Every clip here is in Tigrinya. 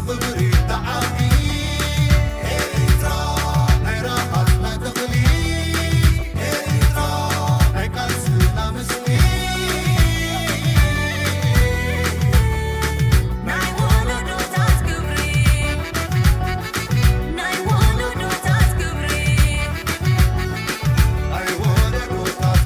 ክብሪ ብጣዕሚ ኤርትራ ናይ ራኻትና ተኽሊ ኤርትራ ናይ ቃልስና ምስሊ ናይ ወለዶታት ክብሪ ናይ ወለዶታት ክብሪ ናይ ወለዶታት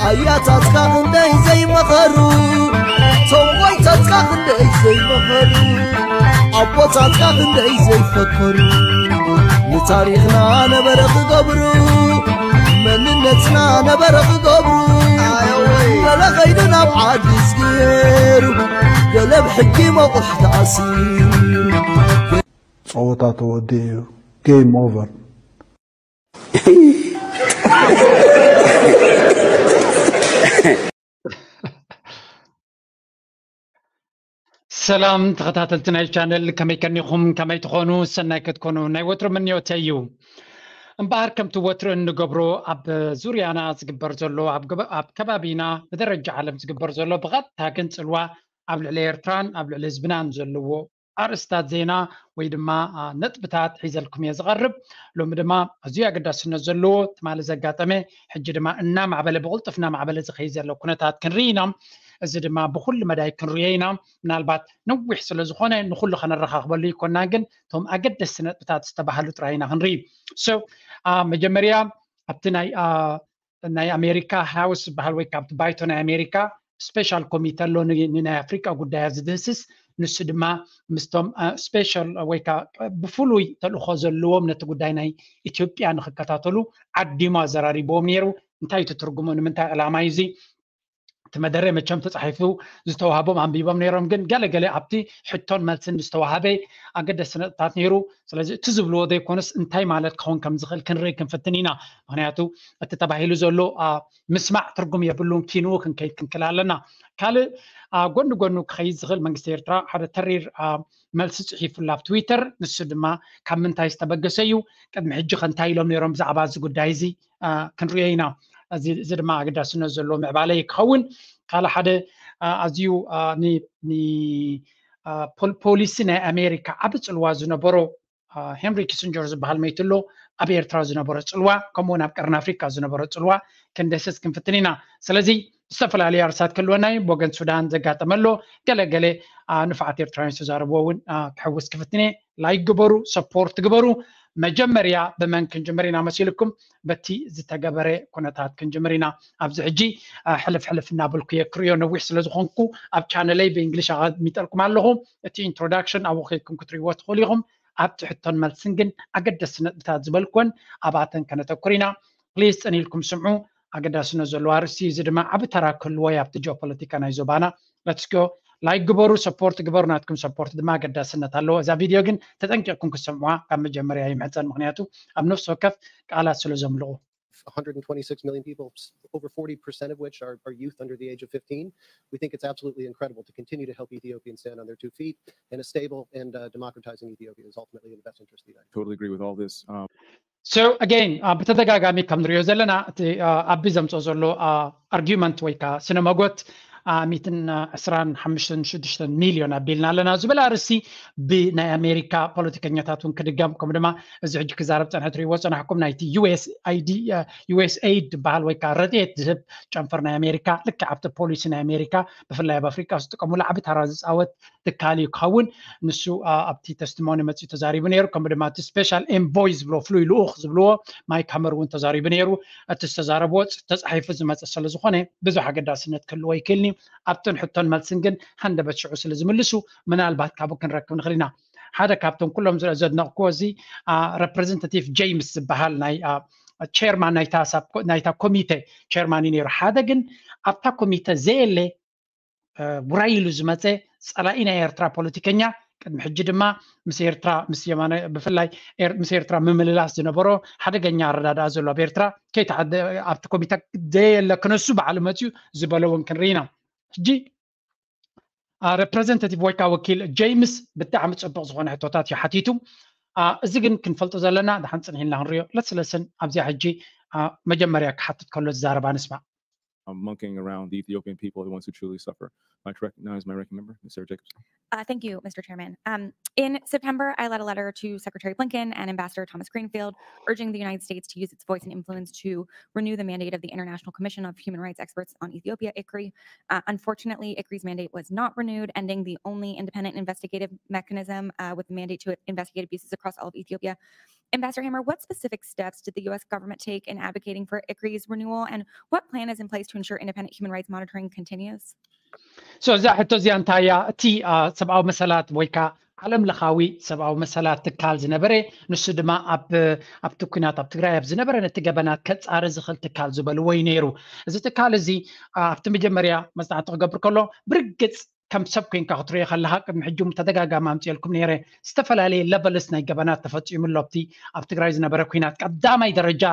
ኣያ ጻጽካ ክንደይ ዘይመኸሩ ሶንጎይ ጻጽካ ክንደይ ዘይመኸሩ ኣቦ ጻጽካ ክንደይ ዘይፈከሩ ንታሪኽና ነበረ ክገብሩ መንነትና ነበረ ክገብሩ ገለ ኸይዱ ናብ ዓዲ ዝገሩ ገለ ብሕጊ መቑሕ ተኣሲሩ ጸወታ ተወዲኡ እዩ game over ሰላም ተኸታተልቲ ናይ ቻነል ከመይ ከኒኹም ከመይ ትኾኑ ሰናይ ክትኮኑ ናይ ወትሩ ምንዮተ እዩ እምበኣር ከምቲ ወትሩ እንገብሮ ኣብ ዙርያና ዝግበር ዘሎ ኣብ ከባቢና ብደረጃ ዓለም ዝግበር ዘሎ ብቐጥታ ግን ፅልዋ ኣብ ልዕሊ ኤርትራን ኣብ ልዕሊ ህዝብናን ዘለዎ ኣርእስታት ዜና ወይ ድማ ነጥብታት ሒዘልኩም እየ ዝቐርብ። ሎሚ ድማ ኣዝዩ ኣገዳስነት ዘለዎ ትማሊ ዘጋጠመ ሕጂ ድማ እናማዕበለ ብቕልጡፍ እናማዕበለ ዝኸይድ ዘሎ ኩነታት ክንርኢ ኢና። እዚ ድማ ብኩሉ መዳይ ክንርእዮ ኢና። ምናልባት ነዊሕ ስለ ዝኾነ ንኩሉ ከነረኻኽበሉ ይኮናን፣ ግን እቶም ኣገደስቲ ነጥብታት ዝተባህሉ ጥራይ ኢና ክንርኢ። So መጀመርያ ኣብቲ ናይ ናይ ኣሜሪካ ሃውስ ዝበሃል ወይ ካብቲ ባይቶ ናይ ኣሜሪካ ስፔሻል ኮሚተ ኣሎ ንናይ ኣፍሪቃ ጉዳያት ዝድህስስ ንሱ ድማ ምስቶም ስፔሻል ወይ ከዓ ብፍሉይ ተልእኮ ዘለዎም ነቲ ጉዳይ ናይ ኢትዮጵያ ንክከታተሉ ዓዲሙ ኣዘራሪብዎም ነይሩ። እንታይ እቲ ትርጉሙ? ንምንታይ ዕላማ እዩ እዚ? እቲ መደረ መቸም ተፃሒፉ ዝተዋህቦም ኣንቢቦም ነይሮም፣ ግን ገለገለ ኣብቲ ሕቶን መልስን ዝተዋሃበ ኣገደስቲ ነጥብታት ነይሩ። ስለዚ እቲ ዝብልዎ ዘይኮነስ እንታይ ማለት ክኸውን ከም ዝኽእል ክንርኢ ክንፍትን ኢና። ምክንያቱ እቲ ተባሂሉ ዘሎ ምስማዕ ትርጉም የብሉን፣ ኪንኡ ክንከይድ ክንክል ኣለና። ካልእ ጎኒ ጎኑ ክኸይድ ዝኽእል መንግስቲ ኤርትራ ሓደ ተሪር መልሲ ፅሒፉላ ኣብ ትዊተር። ንሱ ድማ ካብ ምንታይ ዝተበገሰ እዩ? ቅድሚ ሕጂ ከ እንታይ ኢሎም ነይሮም ብዛዕባ እዚ ጉዳይ እዚ? ክንሪኦ ኢና። እዚ ድማ ኣገዳስነት ዘለዎ ምዕባለ እዩ ክኸውን። ካልእ ሓደ ኣዝዩ ፖሊሲ ናይ ኣሜሪካ ዓቢ ጽልዋ ዝነበሮ ሄንሪ ኪሲንጀር ዝበሃል መይቱ ኣሎ። ኣብ ኤርትራ ዝነበሮ ጽልዋ ከምኡውን ኣብ ቀርኒ ኣፍሪካ ዝነበሮ ጽልዋ ክንደስስ ክንፍትን ኢና። ስለዚ ዝተፈላለዩ ኣርሳት ክህልወና እዩ። ብወገን ሱዳን ዘጋጠመ ኣሎ። ገለገለ ንፉዓት ኤርትራውያን ዝተዛረብዎ እውን ክሕውስ ክፍትን እየ። ላይክ ግበሩ፣ ሰፖርት ግበሩ። መጀመርያ ብመን ክንጅምር ኢና መሲልኩም? በቲ ዝተገበረ ኩነታት ክንጅምር ኢና። ኣብዚ ሕጂ ሕልፍ ሕልፍ እናበልኩ እየ ክርእዮ ነዊሕ ስለ ዝኾንኩ ኣብ ቻነለይ ብእንግሊሽ ኣቐሚጠልኩም ኣለኹ። እቲ ኢንትሮዳክሽን ኣብኡ ከይድኩም ክትርእይዎ ትኽእሉ ኢኹም። ኣብቲ ሕቶን መልስን ግን ኣገደስቲ ነጥብታት ዝበልኩወን ኣብኣተን ከነተኩር ኢና። ፕሊዝ ጽን ኢልኩም ስምዑ። ኣገዳስነት ዘለዎ ኣርእስቲ እዩ። እዚ ድማ ዓቢ ተራ ክህልዎ እዩ ኣብቲ ጂኦፖለቲካ ናይ ዞባና። Let's go. ላይክ ግበሩ፣ ሰፖርት ግበሩ። ናትኩም ሰፖርት ድማ ኣገዳስነት ኣለዎ። እዛ ቪድዮ ግን ተጠንቂቕኩም ክትሰምዑዋ ካብ መጀመርያ ይምሕጸን፣ ምክንያቱ ኣብ ነፍሲ ወከፍ ቃላት ስለ ዘምልቑ። one hundred twenty-six million people, over forty percent of which are, are youth under the age of fifteen. We think it's absolutely incredible to continue to help Ethiopians stand on their two feet, and a stable and uh, democratizing Ethiopia is ultimately in the best interest of the United States. Totally agree with all this. Um, So again ብተደጋጋሚ ከም ንሪኦ ዘለና እቲ ኣቢ ዘምፅኦ ዘሎ ኣርጊመንት ወይ ከዓ ስነ መጎት ሚትን ዕስራን ሓሙሽተን ሽዱሽተን ሚልዮን ኣቢልና ኣለና ዝብል ኣርእስቲ ብናይ ኣሜሪካ ፖለቲከኛታት እውን ክድገም፣ ከምኡ ድማ እዚ ሕጂ ክዛረብ ፀንሐ ትሪእዎ ፀናሕኩም ናይቲ ዩኤስኣይዲ ዩኤስኤይድ ዝበሃል ወይ ከዓ ረድኤት ዝህብ ጨንፈር ናይ ኣሜሪካ ልክዕ ኣብቲ ፖሊሲ ናይ ኣሜሪካ ብፍላይ ኣብ ኣፍሪካ ዝጥቀሙሉ ዓቢ ታራ ዝፃወት ትካል እዩ ክኸውን። ንሱ ኣብቲ ተስቲሞኒ መፂኡ ተዛሪቡ ነይሩ። ከምኡ ድማ እቲ ስፔሻል ኤንቮይ ዝብሎ ፍሉይ ልኡኽ ዝብልዎ ማይክ ሃመር እውን ተዛሪቡ ነይሩ። እቲ ዝተዛረብዎ ተፃሒፉ ዝመፀ ስለ ዝኾነ ብዙሕ ኣገዳስነት ክህልዎ ይክእልኒ። ኣብትን ሕቶን መልስን ግን ሃንደበት ሽዑ ስለ ዝምልሱ ምናልባት ካብኡ ክንረክብ ንኽእል ኢና። ሓደ ካብቶም ኩሎም ዘድነቕኩዎ እዚ ረፕሬዘንታቲቭ ጄምስ ዝበሃል ናይ ቸርማን ናይታ ኮሚቴ ቸርማን እዩ ነይሩ። ሓደ ግን ኣብታ ኮሚቴ ዘየለ ውራይ ኢሉ ዝመፀ ፀላኢ ናይ ኤርትራ ፖለቲከኛ ቅድሚ ሕጂ ድማ ምስ ኤርትራ ምስ የማነ ብፍላይ ምስ ኤርትራ ምምልላስ ዝነበሮ ሓደገኛ ኣረዳድኣ ዘሎ ኣብ ኤርትራ ከይተዓደ ኣብቲ ኮሚተ ዘየለ ክነሱ ባዕሉ መፅዩ ዝበሎ እውን ክንርኢ ኢና። ሕጂ ሬፕሬዘንታቲቭ ወይ ከዓ ወኪል ጀይምስ ብጣዕሚ ፅቡቅ ዝኾነ ሕቶታት እዩ ሓቲቱ። እዚ ግን ክንፈልጦ ዘለና ደሓን ፅንሕ ኢልና ክንሪኦ ለስለስን ኣብዚኣ ሕጂ መጀመርያ ክሓትት ከሎ ዝዛረባ ንስማ። Monkeying around the Ethiopian people who wants to truly suffer. I recognize my ranking member, Mister Jacobs. Uh, thank you, Mister Chairman. Um, in September, I led a letter to Secretary Blinken and Ambassador Thomas Greenfield urging the United States to use its voice and influence to renew the mandate of the International Commission of Human Rights Experts on Ethiopia, ICRI. Uh, unfortunately, ICRI's mandate was not renewed, ending the only independent investigative mechanism uh, with the mandate to investigate abuses across all of Ethiopia. Ambassador Hammer, what specific steps did the U S government take in advocating for ICRI's renewal, and what plan is in place to ensure independent human rights monitoring continues? So እዛ ሕቶ እዚኣ እንታይ እያ? እቲ ሰብኣዊ መሰላት ወይ ከዓ ዓለም ለኻዊ ሰብኣዊ መሰላት ትካል ዝነበረ ንሱ ድማ ኣብቲ ኩናት ኣብ ትግራይ ኣብ ዝነበረ ነቲ ገበናት ከፃሪ ዝኽእል ትካል ዝበልዎ እዩ ነይሩ። እዚ ትካል እዚ ኣብቲ መጀመርያ መፅናዕቲ ክገብር ከሎ ብርግፅ ከም ሰብ ኮይንካ ክትሪኦ ከለካ ቅድሚ ሕጂ ተደጋጋሚ ኣምፅኤልኩም ነይረ። ዝተፈላለየ ለቨልስ ናይ ገበናት ተፈፂሙ ኣሎ ኣብቲ ኣብ ትግራይ ዝነበረ ኩናት ቀዳማይ ደረጃ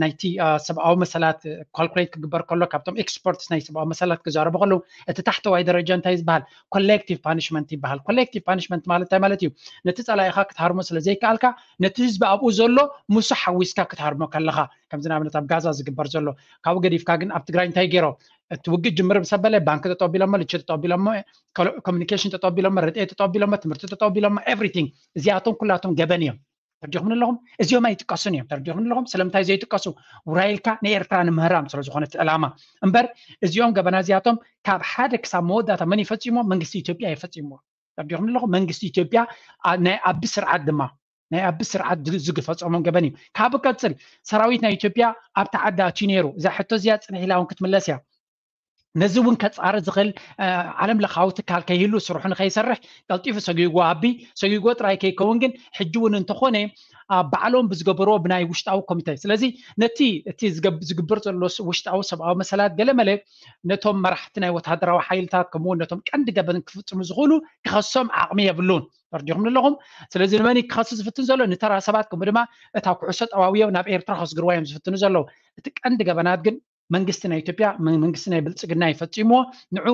ናይቲ ሰብኣዊ መሰላት ካልኩሌት ክግበር ከሎ ካብቶም ኤክስፐርትስ ናይ ሰብኣዊ መሰላት ክዛረቡ ከለዉ እቲ ታሕተዋይ ደረጃ እንታይ ዝበሃል ኮሌክቲቭ ፓኒሽመንት ይበሃል። ኮሌክቲቭ ፓኒሽመንት ማለት እንታይ ማለት እዩ? ነቲ ፀላኢካ ክትሃርሞ ስለ ዘይከኣልካ ነቲ ህዝቢ ኣብኡ ዘሎ ምሱ ሓዊስካ ክትሃርሞ ከለካ ከምዚ ንኣብነት ኣብ ጋዛ ዝግበር ዘሎ ካብኡ ገዲፍካ ግን ኣብ ትግራይ እንታይ ገይሮም እቲ ውግእ ጅምር ምስ ኣበለ ባንኪ ጠጠው ኣቢሎሞ፣ ልቺ ጠጠው ኣቢሎሞ፣ ኮሚኒኬሽን ጠጠው ኣቢሎሞ፣ ርድኤት ጠጠው ኣቢሎሞ፣ ትምህርቲ ጠጠው ኣቢሎሞ፣ ኤቭሪቲንግ እዚኣቶም ኩላቶም ገበን እዮም። ተረዲኹም ኣለኹም? እዚኦም ኣይጥቀሱን እዮም። ተረዲኹም ኣለኹም? ስለምንታይ ዘይጥቀሱ? ውራይልካ ንኤርትራ ንምህራም ስለ ዝኾነ እቲ ዕላማ እምበር እዚኦም ገበና እዚኣቶም ካብ ሓደ ክሳብ መወዳእታ መን ይፈፂሞ? መንግስቲ ኢትዮጵያ ይፈፂሞ። ተረዲኹም ኣለኹም? መንግስቲ ኢትዮጵያ ናይ ኣቢ ስርዓት ድማ ናይ ኣቢ ስርዓት ዝግፈፀሞም ገበን እዩ። ካብ ቀፅል ሰራዊት ናይ ኢትዮጵያ ኣብቲ ዓዲ ኣትዩ ነይሩ። እዛ ሕቶ እዚኣ ፅንሕ ኢላ እውን ክትምለስ እያ። ነዚ እውን ከፃሪ ዝኽእል ዓለም ለኻዊ ትካል ከይህሉ ስርሑ ንከይሰርሕ ቀልጢፉ ሰጊጎ ኣቢ ሰጊጎ ጥራይ ከይከውን ግን ሕጂ እውን እንተኾነ ባዕሎም ብዝገበርዎ ብናይ ውሽጣዊ ኮሚቴ ስለዚ ነቲ እቲ ዝግብር ዘሎ ውሽጣዊ ሰብኣዊ መሰላት ገለመለ ነቶም መራሕቲ ናይ ወታደራዊ ሓይልታት ከምኡ እውን ነቶም ቀንዲ ገበን ክፍፅሙ ዝኽእሉ ክኸሶም ዓቕሚ የብሉን። ተረዲኹም ኣለኹም? ስለዚ ንመን ክኸሱ ዝፍትን ዘሎ ንተራ ሰባት ከምኡ ድማ እታ ኩዕሶ ጠዋውዮም ናብ ኤርትራ ከስግርዋ እዮም ዝፍትኑ ዘለዉ። እቲ ቀንዲ ገበናት ግን መንግስቲ ናይ ኢትዮጵያ መንግስቲ ናይ ብልፅግና ይፈፂምዎ ንዑ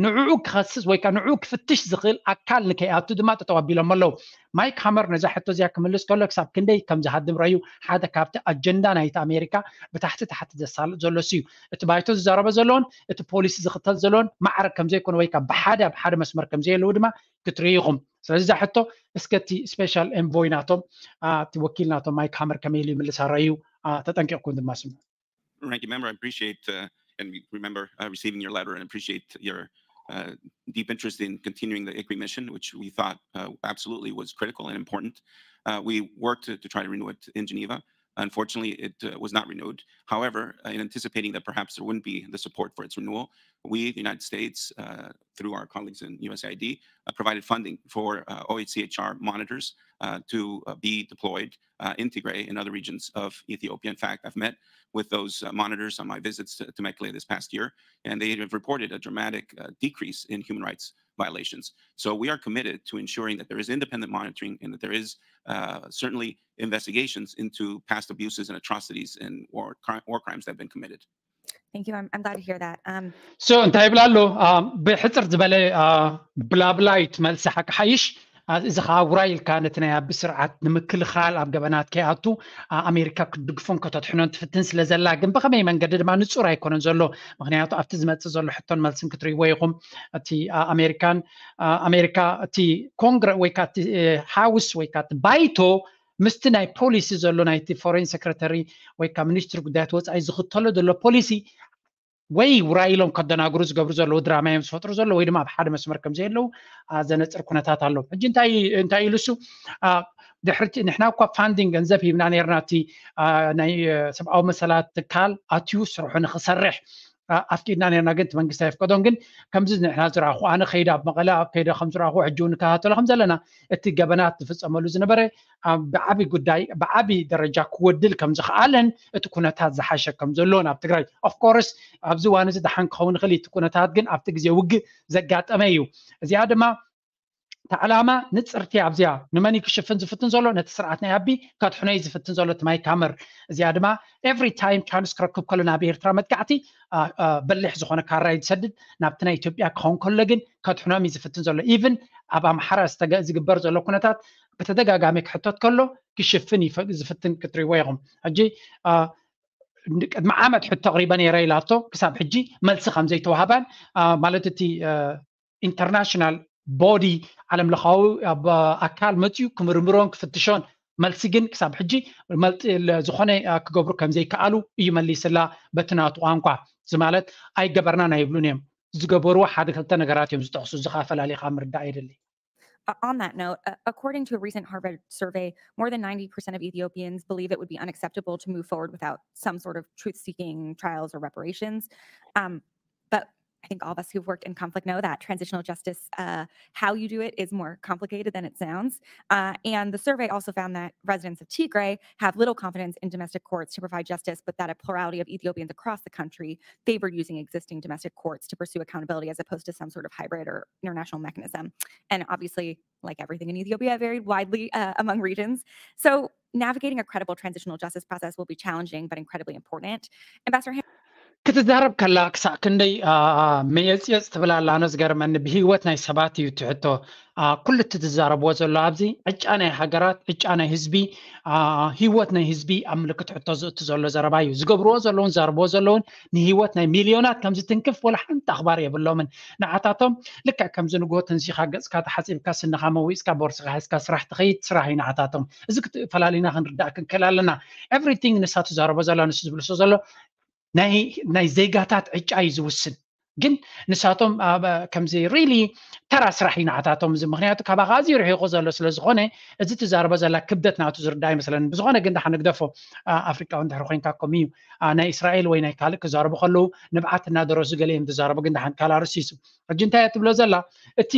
ንዕኡ ክኸስስ ወይ ከዓ ንዕኡ ክፍትሽ ዝኽእል ኣካል ንከይኣቱ ድማ ጠጠው ኣቢሎም ኣለዉ። ማይክ ሃመር ነዛ ሕቶ እዚኣ ክምልስ ከሎ ክሳብ ክንደይ ከም ዝሃድም ረዩ ሓደ ካብቲ ኣጀንዳ ናይቲ ኣሜሪካ ብታሕቲ ታሕቲ ዘሳልጥ ዘሎ እዩ። እቲ ባይቶ ዝዛረበ ዘለዎን እቲ ፖሊሲ ዝኽተል ዘለዎን ማዕረ ከም ዘይኮነ ወይ ከዓ ብሓደ ኣብ ሓደ መስመር ከም ዘየለዉ ድማ ክትርኢ ኢኹም። ስለዚ እዛ ሕቶ እስከ እቲ ስፔሻል ኤንቮይ ናቶም እቲ ወኪል ናቶም ማይክ ሃመር ከመይ ኢሉ ይምልሳ ረዩ ተጠንቂቕኩም ድማ ስምዑ። Ranking member, I appreciate uh, and we remember uh, receiving your letter and appreciate your uh, deep interest in continuing the ICRI mission, which we thought uh, absolutely was critical and important. Uh, we worked to, to try to renew it in Geneva. Unfortunately, it uh, was not renewed. However, uh, in anticipating that perhaps there wouldn't be the support for its renewal, we, the United States, uh, through our colleagues in U S A I D, uh, provided funding for uh, O H C H R monitors uh, to uh, be deployed uh, in Tigray and other regions of Ethiopia. In fact, I've met with those uh, monitors on my visits to, to Mekelle this past year, and they have reported a dramatic uh, decrease in human rights violations. So we are committed to ensuring that there is independent monitoring and that there is uh, certainly investigations into past abuses and atrocities and war, war crimes that have been committed. Thank you. I'm, I'm glad to hear that. Um, so እንታይ ይብላ ኣሎ? ብሕፅር ዝበለ ብላብላይት መልሲ ሓቂ ሓይሽ እዚ ከዓ ውራይ ኢልካ ነቲ ናይ ኣቢ ስርዓት ንምክልኻል ኣብ ገበናት ከይኣቱ ኣሜሪካ ክትድግፎን ከተድሕኖን ትፍትን ስለ ዘላ ግን ብኸመይ መንገዲ ድማ ንፁር ኣይኮነን ዘሎ። ምክንያቱ ኣብቲ ዝመፅእ ዘሎ ሕቶን መልስን ክትርእይዎ ኢኹም። እቲ ኣሜሪካን ኣሜሪካ እቲ ኮንግረ ወይ ከዓ ሃውስ ወይ ከዓ ባይቶ ምስቲ ናይ ፖሊሲ ዘሎ ናይቲ ፎሬን ሴክረተሪ ወይ ከዓ ሚኒስትሪ ጉዳያት ወፃኢ ዝኽተሎ ዘሎ ፖሊሲ ወይ ውራይ ኢሎም ከደናግሩ ዝገብሩ ዘለዉ ድራማ እዮም ዝፈጥሩ ዘለዉ ወይ ድማ ኣብ ሓደ መስመር ከም ዘየለዉ ዘነፅር ኩነታት ኣሎ። ሕጂ እንታይ እንታይ ኢሉ እሱ ድሕርቲ ንሕና እኳ ፋንዲንግ ገንዘብ ሂብና ነርና እቲ ናይ ሰብኣዊ መሰላት ትካል ኣትዩ ስርሑ ንክሰርሕ ኣፍቂድና ነርና ግን እቲ መንግስቲ ኣይፍቀዶን። ግን ከምዚ ንሕና ዝረኣኹ ኣነ ከይደ ኣብ መቐለ ኣብ ከይደ ከም ዝረኣኹ ሕጂ እውን ንከታተሎ ከም ዘለና እቲ ገበናት ዝፍፀመሉ ዝነበረ ብዓቢ ጉዳይ ብዓቢ ደረጃ ክወድል ከም ዝኽኣለን እቲ ኩነታት ዝሓሸ ከም ዘሎን ኣብ ትግራይ ኦፍኮርስ ኣብዚ እዋን እዚ ደሓን ክኸውን ይኽእል እቲ ኩነታት ግን ኣብቲ ግዜ ውግእ ዘጋጠመ እዩ። እዚኣ ድማ እታ ዕላማ ንፅርቲ ኣብዚኣ ንመን ክሽፍን ዝፍትን ዘሎ? ነቲ ስርዓት ናይ ኣቢ ከድሕኖ እዩ ዝፍትን ዘሎ እቲ ማይክ ሃመር። እዚኣ ድማ every time chance ክረክብ ከሎ ናብ ኤርትራ መጥቃዕቲ በሊሕ ዝኾነ ካራ እዩ ዝሰድድ። ናብቲ ናይ ኢትዮጵያ ክኸውን ከሎ ግን ከድሕኖም እዩ ዝፍትን ዘሎ። ኢቭን ኣብ ኣምሓራ ዝግበር ዘሎ ኩነታት ብተደጋጋሚ ክሕተት ከሎ ክሽፍን ዝፍትን ክትሪዎ ኢኹም። ሕጂ ቅድሚ ዓመት ሕቶ ኣቕሪበ ነይረ ኢላቶ ክሳብ ሕጂ መልሲ ከም ዘይተዋህባን ማለት እቲ ኢንተርናሽናል ቦዲ ዓለም ለኻዊ ኣካል መፅዩ ክምርምሮን ክፍትሾን መልሲ ግን ክሳብ ሕጂ ዝኾነ ክገብሩ ከም ዘይከኣሉ እዩ መሊስላ በቲ ናቱ ቋንቋ። እዚ ማለት ኣይገበርናን ኣይብሉን እዮም። ዝገበርዎ ሓደ ክልተ ነገራት እዮም ዝጠቕሱ። እዚ ከዓ ፈላሊኻ ምርዳእ የድሊ። On that note, according to a recent Harvard survey, more than ninety percent of Ethiopians believe it would be unacceptable to move forward without some sort of truth-seeking trials or reparations. Um, but I think all of us who've worked in conflict know that transitional justice, uh, how you do it, is more complicated than it sounds. Uh, and the survey also found that residents of Tigray have little confidence in domestic courts to provide justice, but that a plurality of Ethiopians across the country favored using existing domestic courts to pursue accountability as opposed to some sort of hybrid or international mechanism. And obviously, like everything in Ethiopia, varied widely uh, among regions. So navigating a credible transitional justice process will be challenging but incredibly important. Ambassador Ham- ክትዛረብ ከላ ክሳዕ ክንደይ መየፅየፅ ትብል ኣላ። ኣነ ዝገርመኒ ብህይወት ናይ ሰባት እዩ ትሕቶ። ኩሉ እቲ ትዛረብዎ ዘሎ ኣብዚ ዕጫ ናይ ሃገራት፣ ዕጫ ናይ ህዝቢ፣ ህይወት ናይ ህዝቢ ኣብ ምልክት ሕቶ ዝእቱ ዘሎ ዘረባ እዩ። ዝገብርዎ ዘለውን ዝዛረብዎ ዘለውን ንህይወት ናይ ሚልዮናት ከም ዝትንክፍ ወላ ሓንቲ ኣኽባር የብሎምን። ንዓታቶም ልክዕ ከምዚ ንግሆ ተንሲኻ ገፅካ ተሓፂብካ ስንኻ መዊፅካ ቦርስኻ ሒዝካ ስራሕ ትኸይድ ስራሕ እዩ ንዓታቶም። እዚ ፈላሊና ክንርዳእ ክንክእል ኣለና። ኤቭሪቲንግ ንሳ ትዛረቦ ዘላ ንሱ ዝብልሶ ዘሎ ናይ ዜጋታት ዕጫ እዩ ዝውስን። ግን ንሳቶም ከምዚ ሪሊ ተራ ስራሕ እዩ ንዓታቶም እዚ። ምክንያቱ ካባኻ ኣዝዩ ርሒቑ ዘሎ ስለ ዝኾነ እዚ ትዛረቦ ዘላ ክብደት ናቱ ዝርዳእ ኣይመስለንን። ብዝኾነ ግን ደሓን ንግደፎ። ኣፍሪቃዊ እንድሕር ኮይንካ ከምኡ እዩ። ናይ እስራኤል ወይ ናይ ካልእ ክዛረቡ ከለዉ ንብዓት እናደረሱ ገለ እዮም ዝዛረቡ። ግን ደሓን ካልእ ኣርእስቲ እዩ። ሕጂ እንታይ እያ ትብሎ ዘላ? እቲ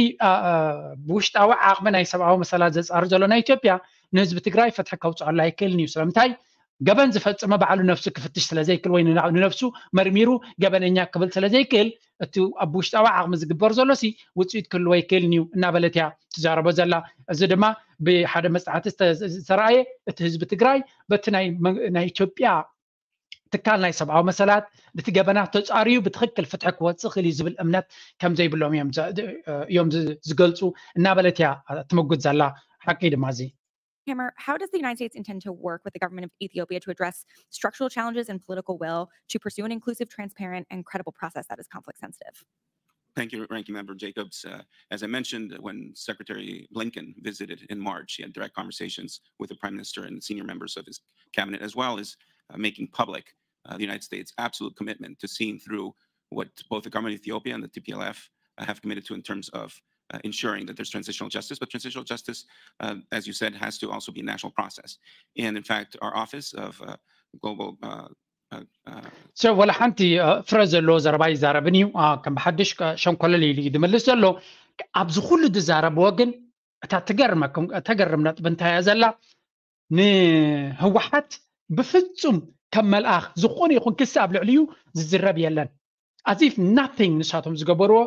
ብውሽጣዊ ዓቕሚ ናይ ሰብኣዊ መሰላት ዘጻሪ ዘሎ ናይ ኢትዮጵያ ንህዝቢ ትግራይ ፍትሒ ከውፅኣሉ ኣይክእልን እዩ። ስለምንታይ? ገበን ዝፈፀመ ባዕሉ ነፍሱ ክፍትሽ ስለ ዘይክእል ወይ ንነፍሱ መርሚሩ ገበነኛ ክብል ስለ ዘይክእል እቲ ኣብ ውሽጣዊ ዓቕሚ ዝግበር ዘሎ ሲ ውፅኢት ክህልዎ ኣይክእልን እዩ እናበለት እያ ትዛረቦ ዘላ። እዚ ድማ ብሓደ መፅናዕቲ ዝተረኣየ እቲ ህዝቢ ትግራይ በቲ ናይ ኢትዮጵያ ትካል ናይ ሰብኣዊ መሰላት ነቲ ገበናት ተፃርዩ ብትኽክል ፍትሒ ክወፅእ ክእል እዩ ዝብል እምነት ከም ዘይብሎም እዮም ዝገልፁ እናበለት እያ ትምጉት ዘላ። ሓቂ ድማ እዚ Hammer, how does the United States intend to work with the government of Ethiopia to address structural challenges and political will to pursue an inclusive, transparent, and credible process that is conflict sensitive? Thank you, Ranking Member Jacobs. Uh, as I mentioned, when Secretary Blinken visited in March, he had direct conversations with the Prime Minister and senior members of his cabinet, as well as uh, making public uh, the United States' absolute commitment to seeing through what both the government of Ethiopia and the T P L F uh, have committed to in terms of uh, ensuring that there's transitional justice. But transitional justice, uh, as you said, has to also be a national process. And in fact, our Office of uh, Global uh, so ወላ ሓንቲ ፍረ ዘለዎ ዘረባ ይዛረብን እዩ። ከም ብሓድሽ ሸንኮለል ኢሉ እዩ ዝመልስ ዘሎ። ኣብዚ ኩሉ ዝዛረብዎ ግን እታ ትገርም ነጥቢ እንታይ እያ ዘላ? ንህወሓት ብፍፁም ከም መልኣኽ ዝኾነ ይኹን ክሲ ኣብ ልዕሊኡ ዝዝረብ የለን። ኣዚፍ ናቲንግ ንሳቶም ዝገበርዎ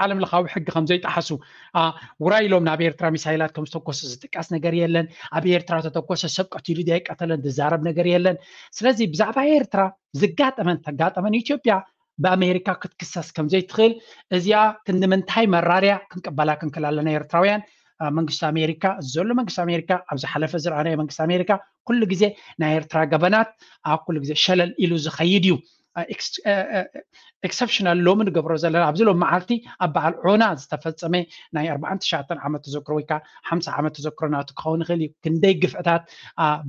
ዓለም ለኻዊ ሕጊ ከም ዘይጠሓሱ። ውራይ ኢሎም ናብ ኤርትራ ሚሳይላት ከም ዝተኮሰ ዝጥቀስ ነገር የለን። ኣብ ኤርትራ ተተኮሰ ሰብ ቀቲሉ ድዩ ኣይቀተለን ዝዛረብ ነገር የለን። ስለዚ ብዛዕባ ኤርትራ ዝጋጠመን ተጋጠመን ኢትዮጵያ ብኣሜሪካ ክትክሰስ ከም ዘይትኽእል እዚኣ ክንዲ ምንታይ መራርያ ክንቅበላ ክንክእል ኣለና ኤርትራውያን። መንግስቲ ኣሜሪካ ዘሎ መንግስቲ ኣሜሪካ ኣብ ዝሓለፈ ዝረኣናዮ መንግስቲ ኣሜሪካ ኩሉ ግዜ ናይ ኤርትራ ገበናት ኣብ ኩሉ ግዜ ሸለል ኢሉ ዝኸይድ እዩ። ኤክሰፕሽናል ሎሚ ንገብሮ ዘለና ኣብዚ ሎም መዓልቲ ኣብ በዓል ዖና ዝተፈፀመ ናይ ኣርባዓን ትሽዓተን ዓመት ተዘክሮ ወይ ከዓ ሓምሳ ዓመት ተዘክሮ ናቱ ክኸውን ይኽእል እዩ። ክንደይ ግፍዕታት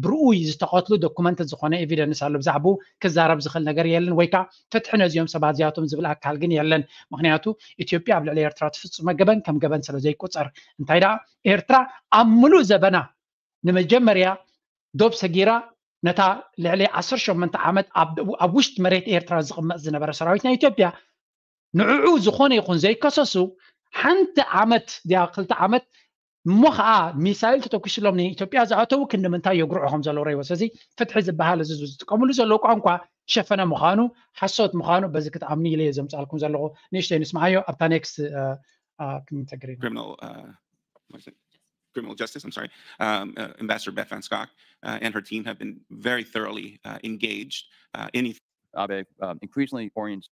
ብርኡይ ዝተቐትሉ ዶኩመንት ዝኾነ ኤቪደንስ ኣሎ። ብዛዕባኡ ክዛረብ ዝኽእል ነገር የለን ወይ ከዓ ፍትሒ ነዚኦም ሰባት እዚኣቶም ዝብል ኣካል ግን የለን። ምክንያቱ ኢትዮጵያ ኣብ ልዕሊ ኤርትራ ትፍፅመ ገበን ከም ገበን ስለ ዘይቁፀር። እንታይ ደኣ ኤርትራ ኣብ ምሉእ ዘበና ንመጀመርያ ዶብ ሰጊራ ነታ ልዕሊ ዓሰርተ ሸሞንተ ዓመት ኣብ ውሽጢ መሬት ኤርትራ ዝቕመጥ ዝነበረ ሰራዊት ናይ ኢትዮጵያ ንዕዑ ዝኾነ ይኹን ዘይከሰሱ ሓንቲ ዓመት ድያ ክልተ ዓመት እሞ ከዓ ሚሳይል ተተኩስሎም ንኢትዮጵያ ዝኣተዉ ክንዲ ምንታይ የጉርዑ ከም ዘለዉ ረይዎ። ስለዚ ፍትሒ ዝበሃል እዚ ዝጥቀምሉ ዘለዉ ቋንቋ ሸፈነ ምዃኑ ሓሶት ምዃኑ በዚ ክትኣምኑ ኢለ እየ ዘምፃልኩም ዘለኹ። ንእሽተይ ንስምዓዮ ኣብታ ኔክስት ክንተግር ኢና። criminal uh, criminal justice, I'm sorry, um, uh, Ambassador Beth Van Schaack uh, and her team have been very thoroughly uh, engaged uh, in Abe um, increasingly orients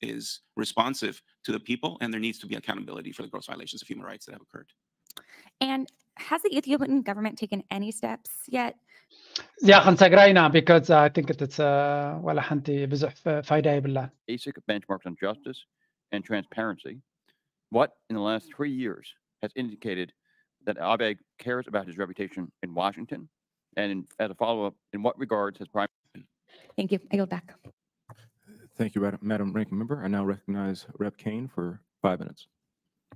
is responsive to the people, and there needs to be accountability for the gross violations of human rights that have occurred. And has the Ethiopian government taken any steps yet? እዚኣ ክንሰግራ ኢና because I think it's uh, ዋላ ሓንቲ ብዙሕ ፋይዳ የብላን። Basic benchmarks on justice and transparency. What in the last three years has indicated that Abe cares about his reputation in Washington? And in, as a follow-up, in what regards has Prime Thank you. I yield back. Thank you, Madam Ranking Member. I now recognize Rep Kane for five minutes.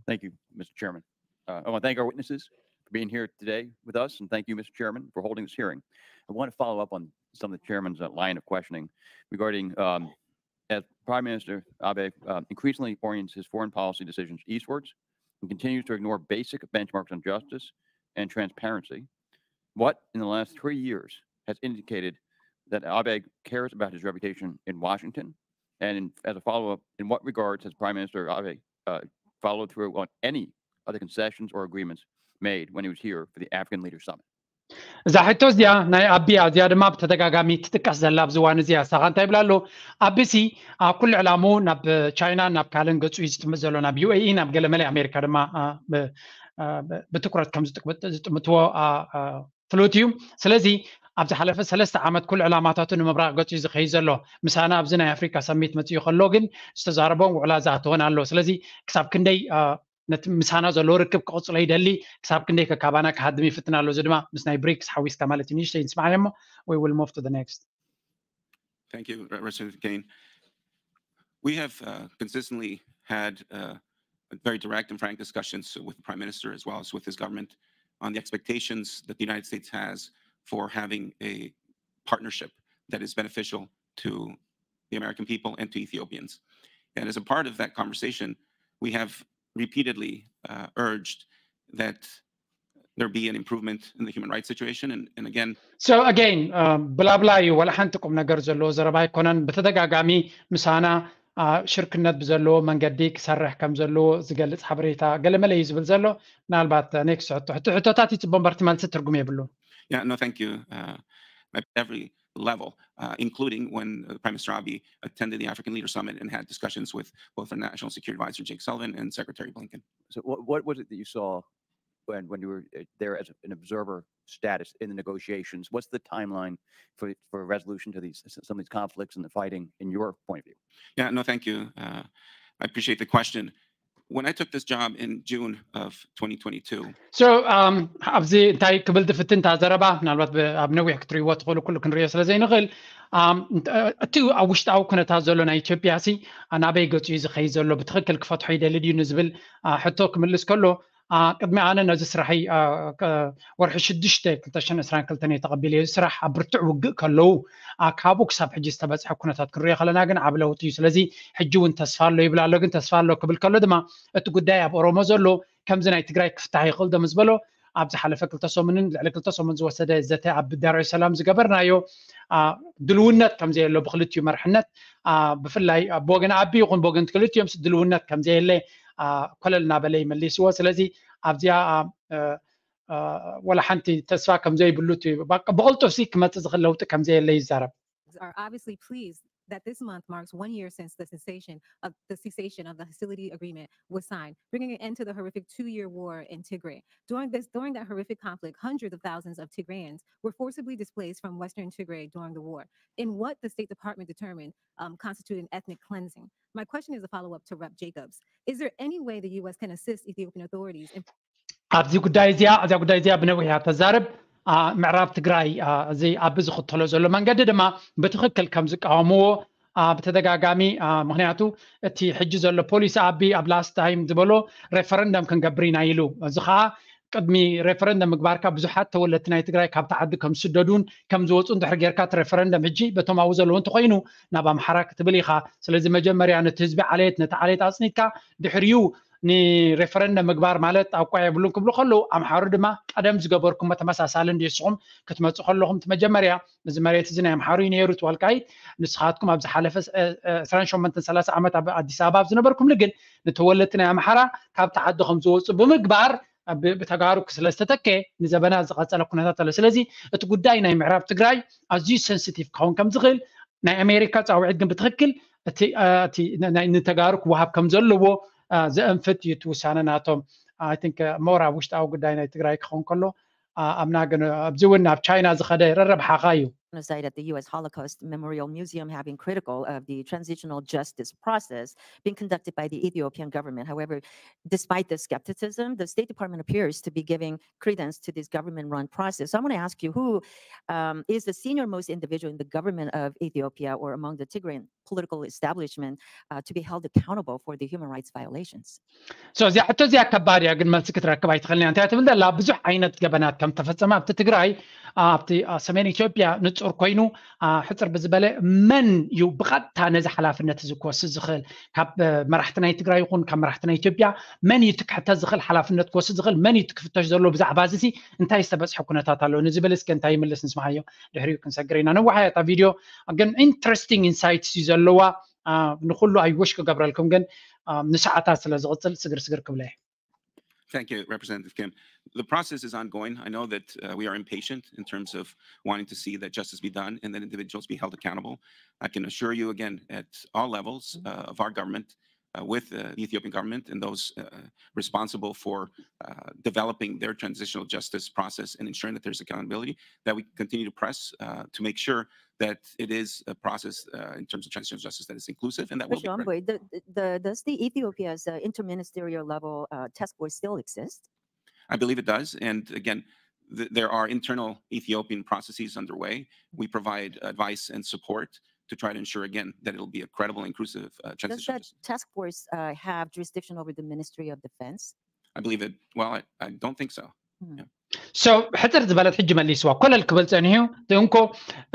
Thank you, Mister Chairman. Uh, I want to thank our witnesses for being here today with us, and thank you, Mister Chairman, for holding this hearing. I want to follow up on some of the chairman's uh, line of questioning regarding um, as Prime Minister Abe uh, increasingly orients his foreign policy decisions eastwards and continues to ignore basic benchmarks on justice and transparency. What in the last three years has indicated that Abe cares about his reputation in Washington? And in, as a follow-up, in what regards has Prime Minister Abe uh, followed through on any other concessions or agreements made when he was here for the African Leaders Summit? እዛ ሕቶ እዚኣ ናይ ኣቢ እዚኣ ድማ ብተደጋጋሚ ትጥቀስ ዘላ ኣብዚ እዋን እዚኣ ሳኻ እንታይ ይብላ ኣሎ? ኣቢሲ ኣብ ኩሉ ዕላሙ ናብ ቻይና ናብ ካልእን ገጹ እዩ ዝጥምት ዘሎ ናብ ዩኤኢ ናብ ገለመለ ኣሜሪካ ድማ ብትኩረት ከም ዝጥምትዎ ፍሉጥ እዩ። ስለዚ ኣብ ዝሓለፈ ሰለስተ ዓመት ኩሉ ዕላማታቱ ንምብራቕ ገጹ እዩ ዝኸይድ ዘሎ። ምሳና ኣብዚ ናይ ኣፍሪካ ሰሚት መፅኡ ከሎ ግን ዝተዛረቦን ውዕላ ዝኣተወን ኣሎ። ስለዚ ክሳብ ክንደይ ነቲ ምሳና ዘሎ ርክብ ክቕፅሎ ይደሊ፣ ክሳብ ክንደይ ከካባና ክሃድም ይፍትን ኣሎ። እዚ ድማ ምስ ናይ ብሪክስ ሓዊስካ ማለት እዩ። ንእሽተይ ንስማዕ እሞ we will move to the next. Thank you, Representative Kane. We have uh, consistently had uh, very direct and frank discussions with the Prime Minister as well as with his government on the expectations that the United States has for having a partnership that is beneficial to the American people and to Ethiopians. And as a part of that conversation, we have repeatedly uh, urged that there be an improvement in the human rights situation. And, and again, so again, ብላብላ እዩ፣ ወላ ሓንቲ ቁም ነገር ዘለዎ ዘረባ ኣይኮነን። ብተደጋጋሚ ምሳና ሽርክነት ብዘለዎ መንገዲ ክሰርሕ ከም ዘለዎ ዝገልጽ ሓበሬታ ገለመለ እዩ ዝብል ዘሎ። ምናልባት ኔክስት ሕቶ ሕቶታት ይጽቦ እምበርቲ መልሲ ትርጉም የብሉን። Yeah, no, thank you. Uh, at every level, uh, including when uh, Prime Minister Abiy attended the African Leaders Summit and had discussions with both the National Security Advisor Jake Sullivan and Secretary Blinken. So, what, what was it that you saw when, when you were uh, there as an observer status in the negotiations? What's the timeline for, for resolution to these some of these conflicts and the fighting in your point of view? Yeah, no, thank you. Uh, I appreciate the question. When I took this job in June of twenty twenty-two. So um ኣብዚ እንታይ ክብል ዝፍትን እታ ዘረባ ምናልባት ኣብ ነዊሕ ክትሪእዎ ትኽእሉ ኩሉ ክንሪኦ ስለ ዘይንኽእል እቲ ኣብ ውሽጣዊ ኩነታት ዘሎ ናይ ኢትዮጵያ ሲ ናበይ ገፁ እዩ ዝኸይድ ዘሎ ብትኽክል ክፈትሖ ይደሊ ድዩ ንዝብል ሕቶ ክምልስ ከሎ ቅድሚ ኣነ ነዚ ስራሐይ ወርሒ ሽዱሽተ ክልተ ሽሕን ዕስራን ክልተን እየ ተቐቢለ እዚ ስራሕ ኣብ ብርቱዕ ውግእ ከለዉ ካብኡ ክሳብ ሕጂ ዝተበፅሐ ኩነታት ክንሪኦ ከለና ግን ዓብ ለውጢ እዩ። ስለዚ ሕጂ እውን ተስፋ ኣሎ ይብል ኣሎ። ግን ተስፋ ኣሎ ክብል ከሎ ድማ እቲ ጉዳይ ኣብ ኦሮሞ ዘሎ ከምዚ ናይ ትግራይ ክፍታሕ ይኽእል ዶ ምስ በሎ ኣብ ዝሓለፈ ክልተ ሰሙንን ልዕሊ ክልተ ሰሙን ዝወሰደ ዘተ ኣብ ዳርዑ ሰላም ዝገበርናዮ ድልውነት ከም ዘየሎ ብክልቲኡ መርሕነት ብፍላይ ብወገን ኣቢ ይኹን ብወገን ክልቲኦም ድልውነት ከም ዘየለ ኮለል እናበለ ይመሊስዎ። ስለዚ ኣብዚኣ ወላ ሓንቲ ተስፋ ከም ዘይብሉ ብቕልጡፍሲ ክመፅእ ዝኽእል ለውጢ ከም ዘየለ ይዛረብ። Are obviously pleased that this month marks one year since the cessation of the cessation of the hostility agreement was signed, bringing an end to the horrific two-year war in Tigray. During this, during that horrific conflict, hundreds of thousands of Tigrayans were forcibly displaced from western Tigray during the war, in what the State Department determined um, constituted an ethnic cleansing. My question is a follow-up to Rep Jacobs. Is there any way the U S can assist Ethiopian authorities in ኣብዚ ጉዳይ እዚኣ እዚኣ ጉዳይ እዚኣ ብነዊሕ እያ ተዛርብ። ምዕራብ ትግራይ እዚ ኣቢ ዝኽተሎ ዘሎ መንገዲ ድማ ብትኽክል ከም ዝቃወምዎ ብተደጋጋሚ ምክንያቱ እቲ ሕጂ ዘሎ ፖሊሲ ኣቢ ኣብ ላስት ታይም ዝበሎ ሬፈረንደም ክንገብር ኢና ኢሉ። እዚ ከዓ ቅድሚ ሬፈረንደም ምግባርካ ብዙሓት ተወለድቲ ናይ ትግራይ ካብቲ ዓዲ ከም ዝስደዱን ከም ዝወፁ እንድሕር ጌርካ እቲ ሬፈረንደም ሕጂ በቶም ኣብኡ ዘለዉ እንተኮይኑ ናብ ኣምሓራ ክትብል ኢኻ። ስለዚ መጀመርያ ነቲ ህዝቢ ዓሌት ነቲ ዓሌት ኣፅኒትካ ድሕሪኡ ንሬፈረንደም ምግባር ማለት ኣቋ የብሉን ክብሉ ከለዉ ኣምሓሩ ድማ ቀደም ዝገበርኩሞ ተመሳሳሊ እንዲ ንስኹም ክትመፁ ከለኹም እቲ መጀመርያ እዚ መሬት እዚ ናይ ኣምሓሩ እዩ ነይሩ እቲ ወልቃይት ንስኻትኩም ኣብ ዝሓለፈ ዕስራን ሸሞንተን ሰላሳ ዓመት ኣብ ኣዲስ ኣበባ ኣብ ዝነበርኩምሉ ግን ንተወለድቲ ናይ ኣምሓራ ካብቲ ዓዲ ከም ዝወፁ ብምግባር ብተጋሩ ስለ ዝተተከ ንዘበናት ዝቐፀለ ኩነታት ኣሎ። ስለዚ እቲ ጉዳይ ናይ ምዕራብ ትግራይ ኣዝዩ ሰንስቲቭ ክኸውን ከም ዝኽእል ናይ ኣሜሪካ ፃውዒት ግን ብትኽክል እቲ ንተጋሩ ክወሃብ ከም ዘለዎ ዘእንፍት እዩ እቲ ውሳነ ናቶም። ሞር ኣብ ውሽጣዊ ጉዳይ ናይ ትግራይ ክኸውን ከሎ ኣምና ግን ኣብዚ እውን ናብ ቻይና ዝኸደ ረረብሓኻ እዩ። Genocide at the U S Holocaust Memorial Museum have been critical of the transitional justice process being conducted by the Ethiopian government. However, despite the skepticism, the State Department appears to be giving credence to this government-run process. So I want to ask you, who um, is the senior-most individual in the government of Ethiopia or among the Tigrayan political establishment uh, to be held accountable for the human rights violations? So እዚኣ ሕቶ እዚኣ ከባድ እያ፣ ግን መልሲ ክትረክብ ኣይትኽእልን እያ። እንታይ ትብል ዘላ ብዙሕ ዓይነት ገበናት ከም ተፈጸመ ኣብቲ ትግራይ ኣብቲ ሰሜን ኢትዮጵያ ንጹር ኮይኑ ሕጽር ብዝበለ መን እዩ ብቐጥታ ነዚ ሓላፍነት እዚ ክወስድ ዝኽእል? ካብ መራሕቲ ናይ ትግራይ ይኹን ካብ መራሕቲ ናይ ኢትዮጵያ መን እዩ ክሕተት ዝኽእል ሓላፍነት ክወስድ ዝኽእል? መን እዩ ክፍተሽ ዘሎ ብዛዕባ እዚ እንታይ ዝተበጽሐ ኩነታት ኣሎ ንዝብል እስከ እንታይ ይምልስ ንስማዓዮ። ድሕሪኡ ክንሰግር ኢና። ነዋሓ እያ እታ ቪድዮ፣ ግን ኢንትረስቲንግ ኢንሳይትስ እዩ ዘለዋ። ንኩሉ ኣይወሽ ክገብረልኩም፣ ግን ንሰዓታት ስለ ዝቕጽል ስግር ስግር ክብለ እየ። Thank you, Representative Kim. The process is ongoing. I know that uh, we are impatient in terms of wanting to see that justice be done and that individuals be held accountable. I can assure you again at all levels uh, of our government, uh, with uh, the Ethiopian government and those uh, responsible for uh, developing their transitional justice process and ensuring that there's accountability, that we continue to press uh, to make sure that it is a process uh, in terms of transitional justice that is inclusive and that will be Envoy, the, the, does the Ethiopia's uh, interministerial level uh, task force still exist? I believe it does. And again, th- there are internal Ethiopian processes underway. We provide advice and support to try to ensure, again, that it'll be a credible, inclusive uh, transition. Does that task force uh, have jurisdiction over the Ministry of Defense? I believe it. Well, I, I don't think so. Hmm. Yeah. So ሕፅር ዝበለት ሕጂ መሊስዋ ኮለል ክብል ፀኒሑ እንኮ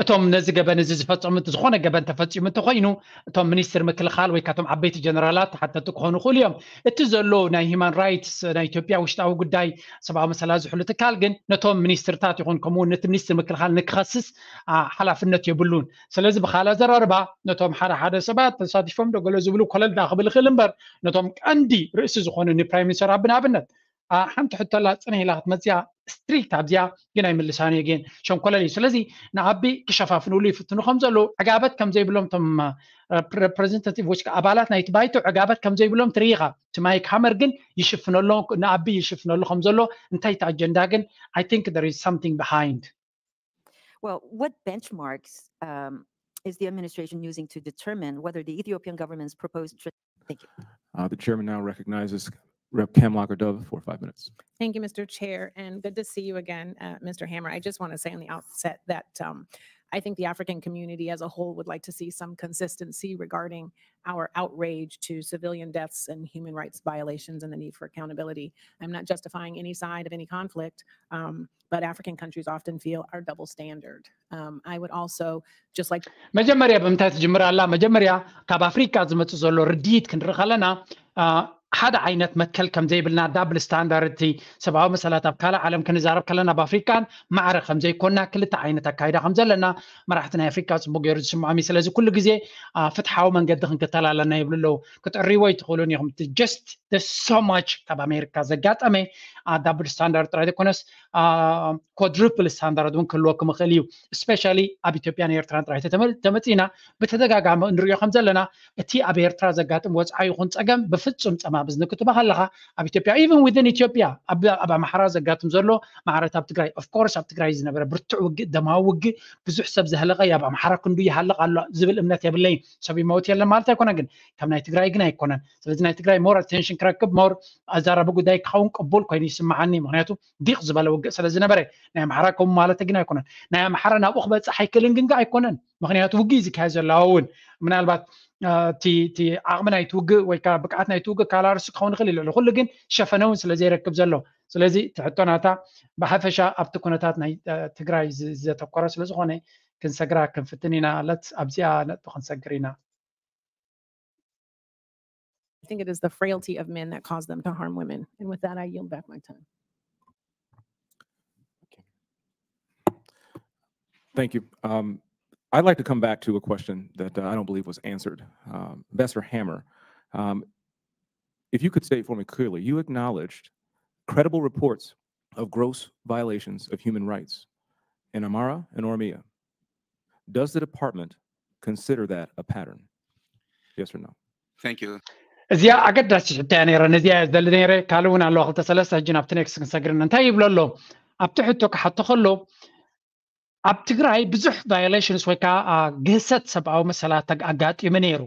እቶም ነዚ ገበን እዚ ዝፈፀሙ ዝኾነ ገበን ተፈፂሙ እንተኮይኑ እቶም ሚኒስትር ምክልኻል ወይ ካቶም ዓበይቲ ጀነራላት ተሓተቲ ክኾኑ ይኽእሉ እዮም። እቲ ዘሎ ናይ ሂማን ራይትስ ናይ ኢትዮጵያ ውሽጣዊ ጉዳይ ሰብኣዊ መሰላት ዝሕሉ ትካል ግን ነቶም ሚኒስትርታት ይኹን ከምኡ ነቲ ሚኒስትር ምክልኻል ንክኸስስ ሓላፍነት የብሉን። ስለዚ ብካልእ ኣዘራርባ ነቶም ሓደ ሓደ ሰባት ተሳቲፎም ዶ ገለ ዝብሉ ኮለል ዳ ክብል ይኽእል እምበር ነቶም ቀንዲ ርእሲ ዝኾኑ ንፕራይም ሚኒስተር ኣቢ ንኣብነት ሓንቲ ሕቶ ኣላ ፅንሕ ኢላ ክትመፅያ ስትሪክት ኣብዚኣ ግን ኣይምልሳን እየ ግን ሸንኮለል እዩ። ስለዚ ንኣቢ ክሸፋፍንሉ ይፍትኑ ከም ዘለዉ ዕጋበት ከም ዘይብሎም ቶም ሬፕሬዘንታቲቭ ወይ ኣባላት ናይቲ ባይቶ ዕጋበት ከም ዘይብሎም ትርኢ ኢኻ። እቲ ማይክ ሃመር ግን ይሽፍነሎ ንኣቢ ይሽፍነሉ ከም ዘሎ እንታይ እቲ ኣጀንዳ ግን I think there is something behind. Well, what benchmarks um, is the administration using to determine whether the Ethiopian government's proposed tra- Thank you. Uh, the chairman now recognizes Rep Cam Lockerdove for five minutes. Thank you, Mister Chair, and good to see you again, uh, Mister Hammer. I just want to say on the outset that um, I think the African community as a whole would like to see some consistency regarding our outrage to civilian deaths and human rights violations and the need for accountability. I'm not justifying any side of any conflict, um, but African countries often feel our double standard. Um, I would also just like መጀመርያ ብምንታይ ትጅምር ኣላ? መጀመርያ ካብ ኣፍሪካ ዝመፅእ ዘሎ ርድኢት ክንርኢ ከለና ሓደ ዓይነት መትከል ከም ዘይብልና ዳብል ስታንዳርድ እቲ ሰብኣዊ መሰላት ኣብ ካልእ ዓለም ክንዛረብ ከለና ኣብ ኣፍሪካን ማዕረ ከም ዘይኮና ክልተ ዓይነት ኣካይዳ ከም ዘለና መራሕቲ ናይ ኣፍሪካ ፅቡቅ ገይሩ ዝስምዖም እዩ። ስለዚ ኩሉ ግዜ ፍትሓዊ መንገዲ ክንክተል ኣለና ይብሉ ኣለዉ። ክትዕርይዎ ይትኽእሉን ኢኹም። ጀስት so much ካብ ኣሜሪካ ዘጋጠመ ዳብል ስታንዳርድ ጥራይ ዘይኮነስ ኳድሩፕል ስታንዳርድ እውን ክህልወኩም ይኽእል እዩ። ስፔሻሊ ኣብ ኢትዮጵያን ኤርትራን ጥራይ ተመፂእና ብተደጋጋሚ እንሪኦ ከም ዘለና እቲ ኣብ ኤርትራ ዘጋጥም ወፅዓ ይኹን ፀገም ብፍፁም ፀማም እዝኒ ክትህቦ ከለኻ ኣብ ኢትዮጵያ ኢቨን ዊዝን ኢትዮጵያ ኣብ ኣምሓራ ዘጋጥም ዘሎ ማዕረት ኣብ ትግራይ ኦፍኮርስ ኣብ ትግራይ ዝነበረ ብርቱዕ ውግእ ደማዊ ውግእ ብዙሕ ሰብ ዘህለቐ እዩ። ኣብ ኣምሓራ ክንዱ ይሃልቕ ኣሎ ዝብል እምነት የብለይን። ሰብ ይመውት የለን ማለት ኣይኮነን፣ ግን ከም ናይ ትግራይ ግን ኣይኮነን። ስለዚ ናይ ትግራይ ሞር ኣቴንሽን ክረክብ ሞር ኣዛራቢ ጉዳይ ክኸውን ቅቡል ኮይኑ ይስምዓኒ። ምክንያቱ ዲቕ ዝበለ ውግእ ስለ ዝነበረ ናይ ኣምሓራ ከምኡ ማለት ግን ኣይኮነን። ናይ ኣምሓራ ናብኡ ክበፅሕ ኣይክእልን ግን ኣይኮነን። ምክንያቱ ውግእ እዩ ዝካየድ ዘሎ እውን ምናልባት እቲ ዓቕሚ ናይቲ ውግእ ወይ ከዓ ብቅዓት ናይቲ ውግእ ካላርስ ክኸውን ይኽእል እዩ። ልዕሊ ኩሉ ግን ሸፈነ እውን ስለ ዘይረክብ ዘሎ ስለዚ እቲ ሕቶ ናታ ብሓፈሻ ኣብቲ ኩነታት ናይ ትግራይ ዘተኮረ ስለዝኾነ ክንሰግራ ክንፍትን ኢና ለት ኣብዚኣ ነጥቢ ክንሰግር ኢና። I think it is the frailty of men that cause them to harm women. And with that, I yield back my time. Thank you. Um, I'd like to come back to a question that uh, I don't believe was answered. Um, Ambassador Hammer, um, if you could say it for me clearly, you acknowledged credible reports of gross violations of human rights in Amara and Oromia. Does the department consider that a pattern? Yes or no? Thank you. እዚኣ ኣገዳሲ ሕቶ እያ ነይራ። ነዚኣ እየ ዝደሊ ነይረ። ካልእ እውን ኣለዋ ክልተ ሰለስተ። ሕጂ ናብቲ ኔክስት ክንሰግርን። እንታይ ይብሎ ኣሎ? ኣብቲ ሕቶ ክሓቶ ከሎ ኣብ ትግራይ ብዙሕ ቫዮሌሽንስ ወይ ከዓ ግህሰት ሰብኣዊ መሰላት ኣጋጢሙ ነይሩ።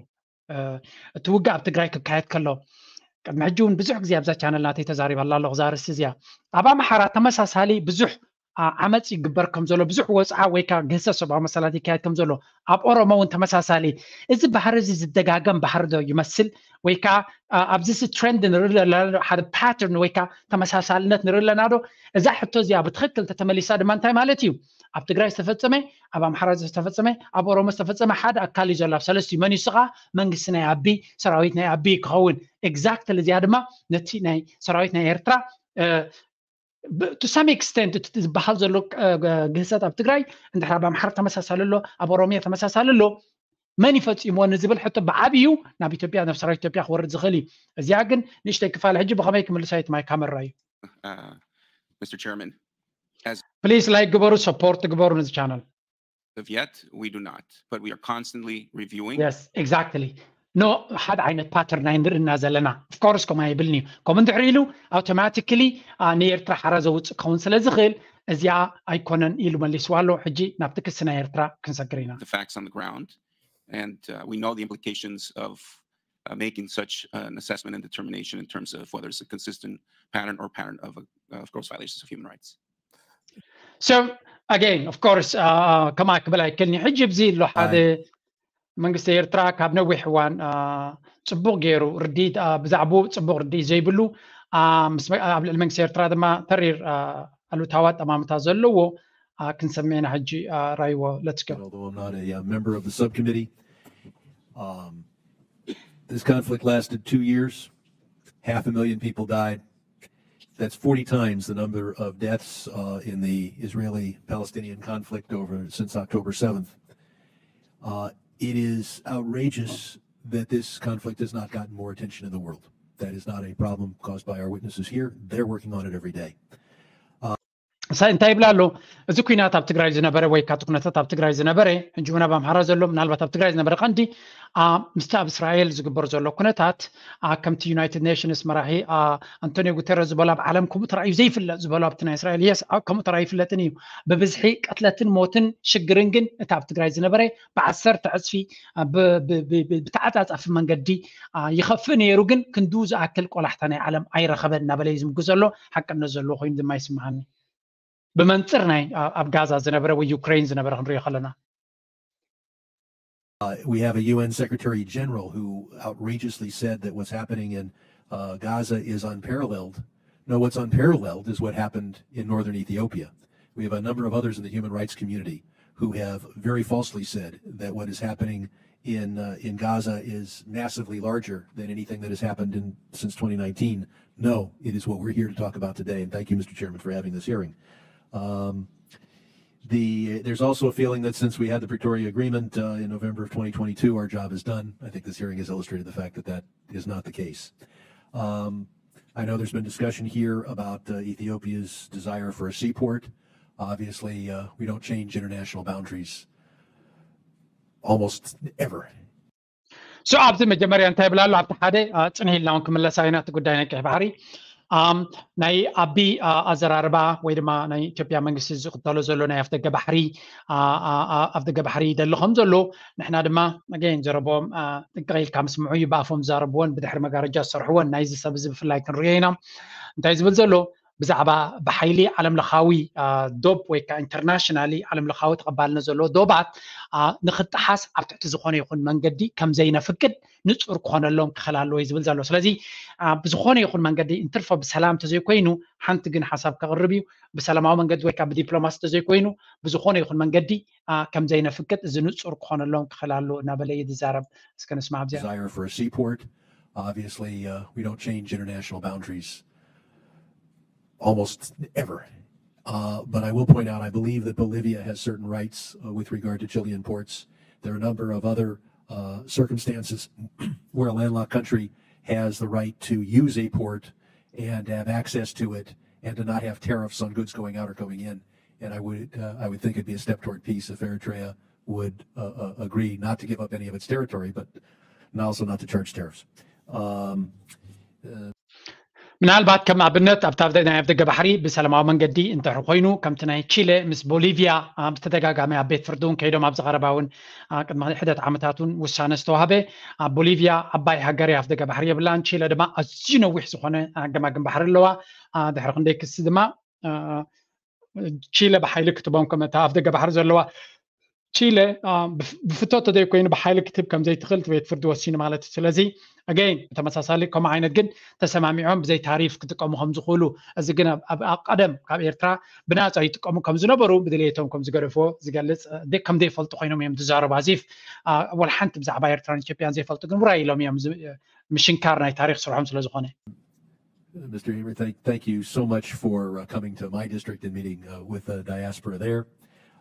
እቲ ውግእ ኣብ ትግራይ ክካየድ ከሎ ቅድሚ ሕጂ እውን ብዙሕ ግዜ ኣብዛ ቻነል ናተይ ተዛሪባላ ኣለኹ እዛ ኣርእስቲ እዚኣ። ኣብ ኣምሓራ ተመሳሳሊ ብዙሕ ዓመፅ ይግበር ከም ዘሎ፣ ብዙሕ ወፅዓ ወይ ከዓ ግህሰት ሰብኣዊ መሰላት ይካየድ ከም ዘሎ፣ ኣብ ኦሮሞ እውን ተመሳሳሊ። እዚ ባህሪ እዚ ዝደጋገም ባህሪ ዶ ይመስል ወይ ከዓ ኣብዚ ትሬንድ ንርኢ ኣለና ሓደ ፓተርን ወይ ከዓ ተመሳሳልነት ንርኢ ኣለና ዶ? እዛ ሕቶ እዚኣ ብትክክል ተተመሊሳ ድማ እንታይ ማለት እዩ? ኣብ ትግራይ ዝተፈፀመ፣ ኣብ ኣምሓራ ዝተፈፀመ፣ ኣብ ኦሮሞ ዝተፈፀመ ሓደ ኣካል እዩ ዘሎ። ኣብ ሰለስቲኡ መን እዩ? ስኻ መንግስቲ ናይ ኣቢ፣ ሰራዊት ናይ ኣቢ ክኸውን። ኤግዛክትሊ እዚኣ ድማ ነቲ ናይ ሰራዊት ናይ ኤርትራ to some extent ዝበሃል ዘሎ ግህሰት ኣብ ትግራይ እንድሕር ኣብ ኣምሓራ ተመሳሳሊ ኣሎ፣ ኣብ ኦሮሚያ ተመሳሳሊ ኣሎ፣ መን ይፈፂምዎ ንዝብል ሕቶ ብዓብዩ ናብ ኢትዮጵያ፣ ናብ ሰራዊት ኢትዮጵያ ክወርድ ዝኽእል እዩ። እዚኣ ግን ንእሽተይ ክፋል ሕጂ ብኸመይ ክምልሳ እዩ? ማይክ ሃመር ራዩ። Mister Chairman, ፕሊስ ላይክ ግበሩ፣ ሰፖርት ግበሩ ነዚ ቻነል። Of yet, we do not, but we are constantly reviewing. Yes, exactly. ኖ ሓደ ዓይነት ፓተርን ኣይንርእና ዘለና። ኦፍኮርስ ከምኡ ኣይብልን እዩ። ከምኡ እንድሕር ኢሉ ኣውቶማቲክሊ ንኤርትራ ሓራ ዘውፅእ ክኸውን ስለ ዝኽእል እዚኣ ኣይኮነን ኢሉ መሊስዋ ኣሎ። ሕጂ ናብቲ ክሲ ናይ ኤርትራ ክንሰግር ኢና። The facts on the ground, and uh, we know the implications of uh, making such an assessment and determination in terms of whether it's a consistent pattern or pattern of, uh, of gross violations of human rights. So again, of course, ከማ ክብል ኣይክልኒ። ሕጂ ብዚ ኣሎ ሓደ መንግስቲ ኤርትራ ካብ ነዊሕ እዋን ፅቡቅ ገይሩ ርዲት ብዛዕባኡ ፅቡቅ ርዲት ዘይብሉ፣ ኣብ ልዕሊ መንግስቲ ኤርትራ ድማ ተሪር ኣሉታዊ ኣጠማምታ ዘለዎ ክንሰምዕ ኢና። ሕጂ ራይዎ፣ let's go። Although I'm not a uh, member of the subcommittee, um, this conflict lasted two years. Half a million people died. That's forty times the number of deaths uh, in the Israeli-Palestinian conflict over since October seventh. Uh, it is outrageous that this conflict has not gotten more attention in the world. That is not a problem caused by our witnesses here. They're working on it every day. እንታይ ይብላ ኣሎ? እዚ ኩናት ኣብ ትግራይ ዝነበረ ወይ ካቲ ኩነታት ኣብ ትግራይ ዝነበረ፣ ሕጂ እውን ኣብ ኣምሓራ ዘሎ፣ ምናልባት ኣብ ትግራይ ዝነበረ ቀንዲ ምስቲ ኣብ እስራኤል ዝግበር ዘሎ ኩነታት ከምቲ ዩናይትድ ኔሽንስ መራሒ ኣንቶኒዮ ጉተረስ ዝበሎ ኣብ ዓለም ከምኡ ተራእዩ ዘይፍለጥ ዝበሎ ኣብቲ ናይ እስራኤል የስ ከምኡ ተራእዩ ይፍለጥን እዩ። ብብዝሒ ቅትለትን ሞትን ሽግርን ግን እቲ ኣብ ትግራይ ዝነበረ ብዓሰርተ ዕፅፊ ብተዓፃፃፊ መንገዲ ይኸፍእ ነይሩ፣ ግን ክንዱ ዝኣክል ቆላሕታ ናይ ዓለም ኣይረኸበን እናበለ እዩ ዝምጉ ዘሎ። ሓቅነት ዘለዎ ኮይኑ ድማ ይስምዓኒ። ብመንፅር ናይ ኣብ ጋዛ ዝነበረ ወይ ዩክሬን ዝነበረ ክንሪኦ ከለና Uh, we have a U N Secretary General who outrageously said that what's happening in uh, Gaza is unparalleled. No, what's unparalleled is what happened in northern Ethiopia. We have a number of others in the human rights community who have very falsely said that what is happening in uh, in Gaza is massively larger than anything that has happened in since twenty nineteen. No, it is what we're here to talk about today, and thank you, Mister Chairman, for having this hearing. Um, the there's also a feeling that since we had the Pretoria Agreement uh, in November of twenty twenty-two, our job is done. I think this hearing has illustrated the fact that that is not the case. Um, I know there's been discussion here about uh, Ethiopia's desire for a seaport. Obviously, uh, we don't change international boundaries almost ever. So ኣብዚ መጀመርያ እንታይ ይብላ ኣሎ? ኣብቲ ሓደ ጽንህ ኢልና እውን ክምለሳ ኢና እቲ ጉዳይ ናይ ቀይሕ ባሕሪ። ናይ ኣቢ ኣዘራርባ ወይ ድማ ናይ ኢትዮጵያ መንግስቲ ዝኽተሎ ዘሎ ናይ ኣፍደገ ባሕሪ ኣፍደገ ባሕሪ ይደሊ ከም ዘሎ ንሕና ድማ ገን ዘረቦም ጥንቅቕ ኢልካ ምስምዑ እዩ። ብኣፎም ዝዛረብዎን ብድሕሪ መጋረጃ ዝሰርሕዎን ናይዚ ሰብ እዚ ብፍላይ ክንሪኦ ኢና። እንታይ ዝብል ዘሎ ብዛዕባ ብሓይሊ ዓለም ለኻዊ ዶብ ወይ ከዓ ኢንተርናሽናሊ ዓለም ለኻዊ ተቐባልነት ዘለዎ ዶባት ንክጠሓስ ኣብ ትሕቲ ዝኾነ ይኹን መንገዲ ከም ዘይነፍቅድ ንፁር ክኾነሎም ክኽእል ኣለዎ እዩ ዝብል ዘሎ። ስለዚ ብዝኾነ ይኹን መንገዲ እንትርፎ ብሰላም ተዘይኮይኑ ሓንቲ ግን ሓሳብ ከቕርብ እዩ። ብሰላማዊ መንገዲ ወይ ከዓ ብዲፕሎማሲ ተዘይኮይኑ ብዝኾነ ይኹን መንገዲ ከም ዘይነፍቅድ እዚ ንፁር ክኾነሎም ክኽእል ኣለዎ እናበለ እዩ ዝዛረብ። እስከ ንስማዕ ኣብዚኣ። Desire for a seaport. Obviously, uh, we don't change international boundaries almost ever. Uh, but I will point out, I believe that Bolivia has certain rights uh, with regard to Chilean ports. There are a number of other uh, circumstances where a landlocked country has the right to use a port and have access to it and to not have tariffs on goods going out or coming in. And I would, uh, I would think it'd be a step toward peace if Eritrea would uh, uh, agree not to give up any of its territory, but also not to charge tariffs. Um, ምናልባት ከም ኣብነት ኣብታ ናይ ኣፍደገ ባሕሪ ብሰላማዊ መንገዲ እንተር ኮይኑ ከምቲ ናይ ቺለ ምስ ቦሊቪያ ብተደጋጋሚ ኣብ ቤት ፍርዲ እውን ከይዶም ኣብዚ ቀረባ እውን ቅድሚ ሕደት ዓመታት እውን ውሳነ ዝተዋህበ። ኣብ ቦሊቪያ ዓባይ ሃገር ኣፍደገ ባሕሪ የብላን። ቺለ ድማ ኣዝዩ ነዊሕ ዝኾነ ገማግም ባሕሪ ኣለዋ። ድሕሪ ክንደይ ክሲ ድማ ቺለ ብሓይሊ ክትቦም ከም ኣፍደገ ባሕሪ ዘለዋ ቺለ ብፍቶ ተዘይኮይኑ ብሓይሊ ክትህብ ከም ዘይትኽእል እቲ ቤት ፍርዲ ወሲኑ ማለት እዩ። ስለዚ ኣገይን ብተመሳሳሊ ከምኡ ዓይነት ግን ተሰማሚዖም ብዘይ ታሪፍ ክጥቀሙ ከም ዝኽእሉ፣ እዚ ግን ኣብ ቀደም ካብ ኤርትራ ብናፃ ይጥቀሙ ከም ዝነበሩ ብድሌቶም ከም ዝገደፍዎ ዝገልፅ ከም ዘይፈልጡ ኮይኖም እዮም ዝዛረቡ። ኣዚፍ ወላ ሓንቲ ብዛዕባ ኤርትራን ኢትዮጵያን ዘይፈልጡ ግን ውራይ ኢሎም እዮም ምሽንካር ናይ ታሪክ ስርሖም ስለ ዝኾነ። Mister Emer, thank, thank you so much for uh, coming to my district and meeting uh, with the diaspora there.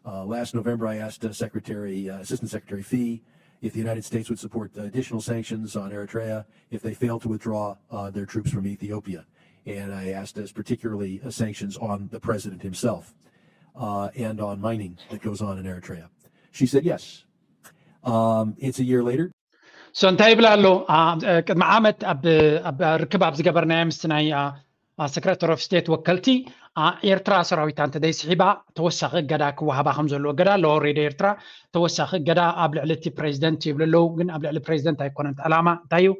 Uh, last November, I asked uh, Secretary, uh, Assistant Secretary Phee if the United States would support additional sanctions on Eritrea if they failed to withdraw uh, their troops from Ethiopia. And I asked us particularly uh, sanctions on the president himself uh, and on mining that goes on in Eritrea. She said yes. Um, it's a year later. So እንታይ ይብል ኣሎ? ቅድሚ ዓመት ኣብ ርክብ ኣብ ዝገበርናዮ ምስቲ ናይ ሰክረታሪ ኦፍ ስቴት ወከልቲ ኤርትራ ሰራዊታ እንተዘይስሒባ ተወሳኺ እገዳ ክወሃባ ከም ዘለዎ፣ እገዳ ኣለዎ ሬዲ ኤርትራ፣ ተወሳኺ እገዳ ኣብ ልዕሊ እቲ ፕሬዚደንት ይብሉ ኣለዉ። ግን ኣብ ልዕሊ ፕሬዚደንት ኣይኮነን እቲ ዕላማ። እንታይ እዩ?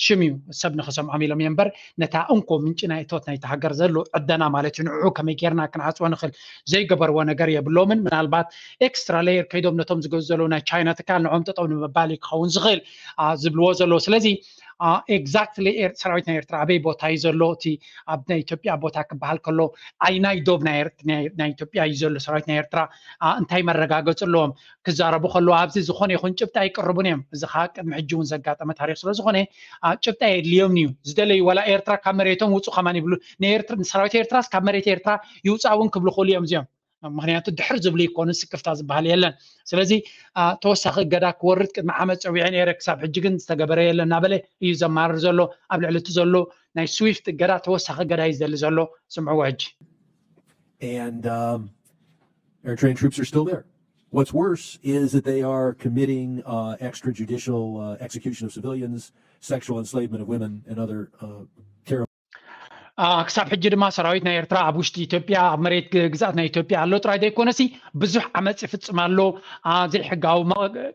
ሽም እዩ ሰብ ንክሰምዖም ኢሎም እዮም እምበር ነታ እንኮ ምንጪ ናይ እቶት ናይቲ ሃገር ዘሎ ዕደና ማለት እዩ። ንዕኡ ከመይ ጌርና ክንዓፅዎ ንኽእል ዘይገበርዎ ነገር የብሎምን። ምናልባት ኤክስትራ ሌየር ከይዶም ነቶም ዝገዙ ዘለዉ ናይ ቻይና ትካል ንዕኦም ጠጠው ንምባል እዩ ክኸውን ዝኽእል ዝብልዎ ዘለዉ። ስለዚ ኤግዛክትሊ ሰራዊት ናይ ኤርትራ ኣበይ ቦታ እዩ ዘሎ? እቲ ኣብ ናይ ኢትዮጵያ ቦታ ክበሃል ከሎ ኣይናይ ዶብ ናይ ኢትዮጵያ እዩ ዘሎ ሰራዊት ናይ ኤርትራ? እንታይ መረጋገፂ ኣለዎም? ክዛረቡ ከለዉ ኣብዚ ዝኾነ ይኹን ጭብጢ ኣይቅርቡን እዮም። እዚ ከዓ ቅድሚ ሕጂ እውን ዘጋጠመ ታሪክ ስለዝኾነ ጭብጢ ኣየድልዮምን እዩ። ዝደለዩ ዋላ ኤርትራ ካብ መሬቶም ውፁ ከማን ይብሉ። ንሰራዊት ኤርትራስ ካብ መሬት ኤርትራ ይውፃ እውን ክብሉ ክእሉ እዮም እዚኦም። ምክንያቱ ድሕር ዝብሉ ይኮኑ፣ ስክፍታ ዝበሃል የለን። ስለዚ ተወሳኺ እገዳ ክወርድ ቅድሚ ዓመት ፀዊዐ ነይረ፣ ክሳብ ሕጂ ግን ዝተገበረ የለን እናበለ እዩ ዘማርር ዘሎ። ኣብ ልዕሊ እቲ ዘሎ ናይ ስዊፍት እገዳ ተወሳኺ እገዳ እዩ ዝደሊ ዘሎ። ስምዕዎ ሕጂ። And um, Eritrean troops are still there. What's worse is that they are committing uh, extrajudicial uh, execution of civilians, sexual enslavement of women, and other uh, terrible. ክሳብ ሕጂ ድማ ሰራዊት ናይ ኤርትራ ኣብ ውሽጢ ኢትዮጵያ ኣብ መሬት ግዝኣት ናይ ኢትዮጵያ ኣሎ ጥራይ ዘይኮነሲ ብዙሕ ዓመፅ ይፍፅም ኣሎ። ዘይሕጋዊ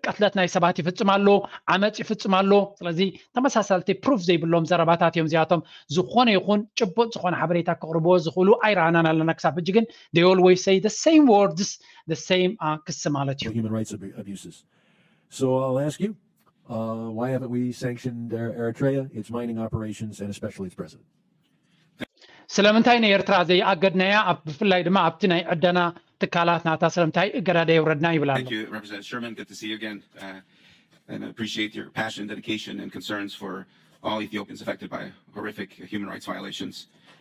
ቀትለት ናይ ሰባት ይፍፅም ኣሎ፣ ዓመፅ ይፍፅም ኣሎ። ስለዚ ተመሳሰልቲ ፕሩፍ ዘይብሎም ዘረባታት እዮም እዚኣቶም። ዝኾነ ይኹን ጭቡጥ ዝኾነ ሓበሬታ ክቕርብዎ ዝኽእሉ ኣይረኣናን ኣለና ክሳብ ሕጂ ግን they always say the same words, the same ክሲ ማለት እዩ። Human rights abuses. So I'll ask you, uh, why haven't we sanctioned Eritrea, its mining operations, and especially its president? ስለምንታይ ንኤርትራ ዘይኣገድናያ፣ ብፍላይ ድማ ኣብቲ ናይ ዕደና ትካላት ናታ ስለምንታይ እገዳ ደየውረድና ይብል ኣሎ። Thank you, Representative Sherman. Good to see you again. Uh, and I appreciate your passion, dedication, and concerns for all Ethiopians affected by horrific human rights violations.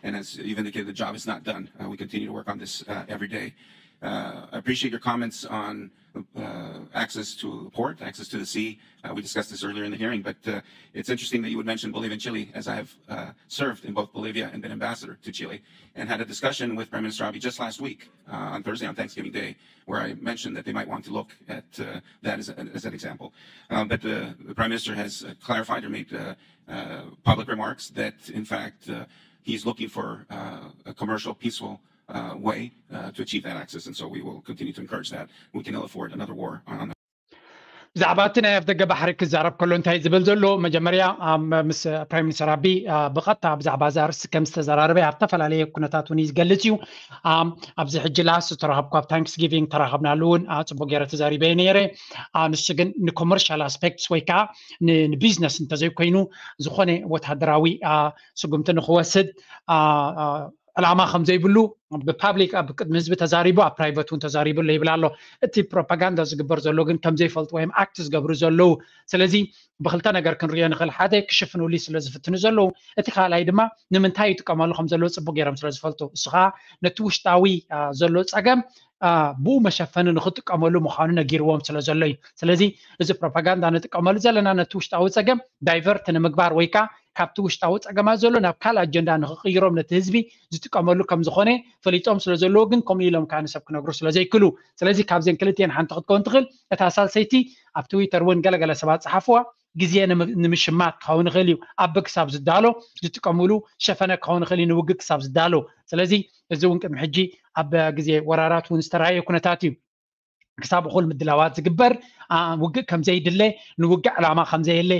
And as you've indicated, the job is not done. Uh, we continue to work on this uh, every day. Uh, I appreciate your comments on uh, access to port, access to the sea. Uh, we discussed this earlier in the hearing, but uh, it's interesting that you would mention Bolivia and Chile, as I have uh, served in both Bolivia and been ambassador to Chile, and had a discussion with Prime Minister Abe just last week uh, on Thursday on Thanksgiving Day, where I mentioned that they might want to look at uh, that as, a, as an example. Um, but the, the Prime Minister has uh, clarified or made uh, uh, public remarks that, in fact, uh, he's looking for uh, a commercial, peaceful uh, way uh, to achieve that access, and so we will continue to encourage that. We can ill afford another war on ብዛዕባ እቲ ናይ ኣፍደገ ባሕሪ ክዛረብ ከሎ እንታይ ዝብል ዘሎ፣ መጀመርያ ምስ ፕራይም ሚኒስተር ኣቢ ብቐጥታ ብዛዕባ እዚ ኣርእስቲ ከም ዝተዘራረበ ኣብ ዝተፈላለየ ኩነታት እውን እዩ ዝገልጽ እዩ። ኣብዚ ሕጂ ላስ ዝተረኸብኩ ኣብ ታንክስጊቪንግ ተራኸብናሉ እውን ጽቡቅ ገይረ ተዛሪበ ነይረ። ንሱ ግን ንኮመርሻል ኣስፔክትስ ወይ ከዓ ንቢዝነስ እንተዘይኮይኑ ዝኾነ ወታደራዊ ስጉምቲ ንክወስድ ዕላማ ከም ዘይብሉ ብፓብሊክ ኣብ ቅድሚ ህዝቢ ተዛሪቡ ኣብ ፕራይቨት እውን ተዛሪቡ ኣሎ ይብል ኣሎ። እቲ ፕሮፓጋንዳ ዝግበር ዘሎ ግን ከም ዘይፈልጡ ወይም ኣክት ዝገብሩ ዘለዉ። ስለዚ ብክልተ ነገር ክንሪኦ ንኽእል። ሓደ ክሽፍንሉ ስለ ዝፍትኑ ዘለዉ፣ እቲ ካልኣይ ድማ ንምንታይ ይጥቀመሉ ከም ዘለዉ ፅቡቅ ገይሮም ስለ ዝፈልጡ፣ እሱ ከዓ ነቲ ውሽጣዊ ዘሎ ፀገም ብኡ መሸፈኒ ንክጥቀመሉ ምዃኑ ነጊርዎም ስለ ዘሎ እዩ። ስለዚ እዚ ፕሮፓጋንዳ ንጥቀመሉ ዘለና ነቲ ውሽጣዊ ፀገም ዳይቨርት ንምግባር ወይ ከዓ ካብቲ ውሽጣዊ ፀገማት ዘሎ ናብ ካልእ ኣጀንዳ ንክቅይሮም ነቲ ህዝቢ ዝጥቀመሉ ከም ዝኾነ ፈሊጦም ስለ ዘለዉ ግን ከምኡ ኢሎም ከዓ ንሰብ ክነግሩ ስለ ዘይክሉ። ስለዚ ካብዘን ክልቲኤን ሓንቲ ክትከውን ትኽእል። እታ ሳልሰይቲ ኣብ ትዊተር እውን ገለገለ ሰባት ፀሓፍዋ ግዜ ንምሽማት ክኸውን ይኽእል እዩ። ኣብ ክሳብ ዝዳሎ ዝጥቀምሉ ሸፈነ ክኸውን ይኽእል እዩ ንውግእ ክሳብ ዝዳሎ። ስለዚ እዚ እውን ቅድሚ ሕጂ ኣብ ግዜ ወራራት እውን ዝተረኣየ ኩነታት እዩ። ክሳብ እኹል ምድላዋት ዝግበር ውግእ ከም ዘይድለ ንውግእ ዕላማ ከም ዘየለ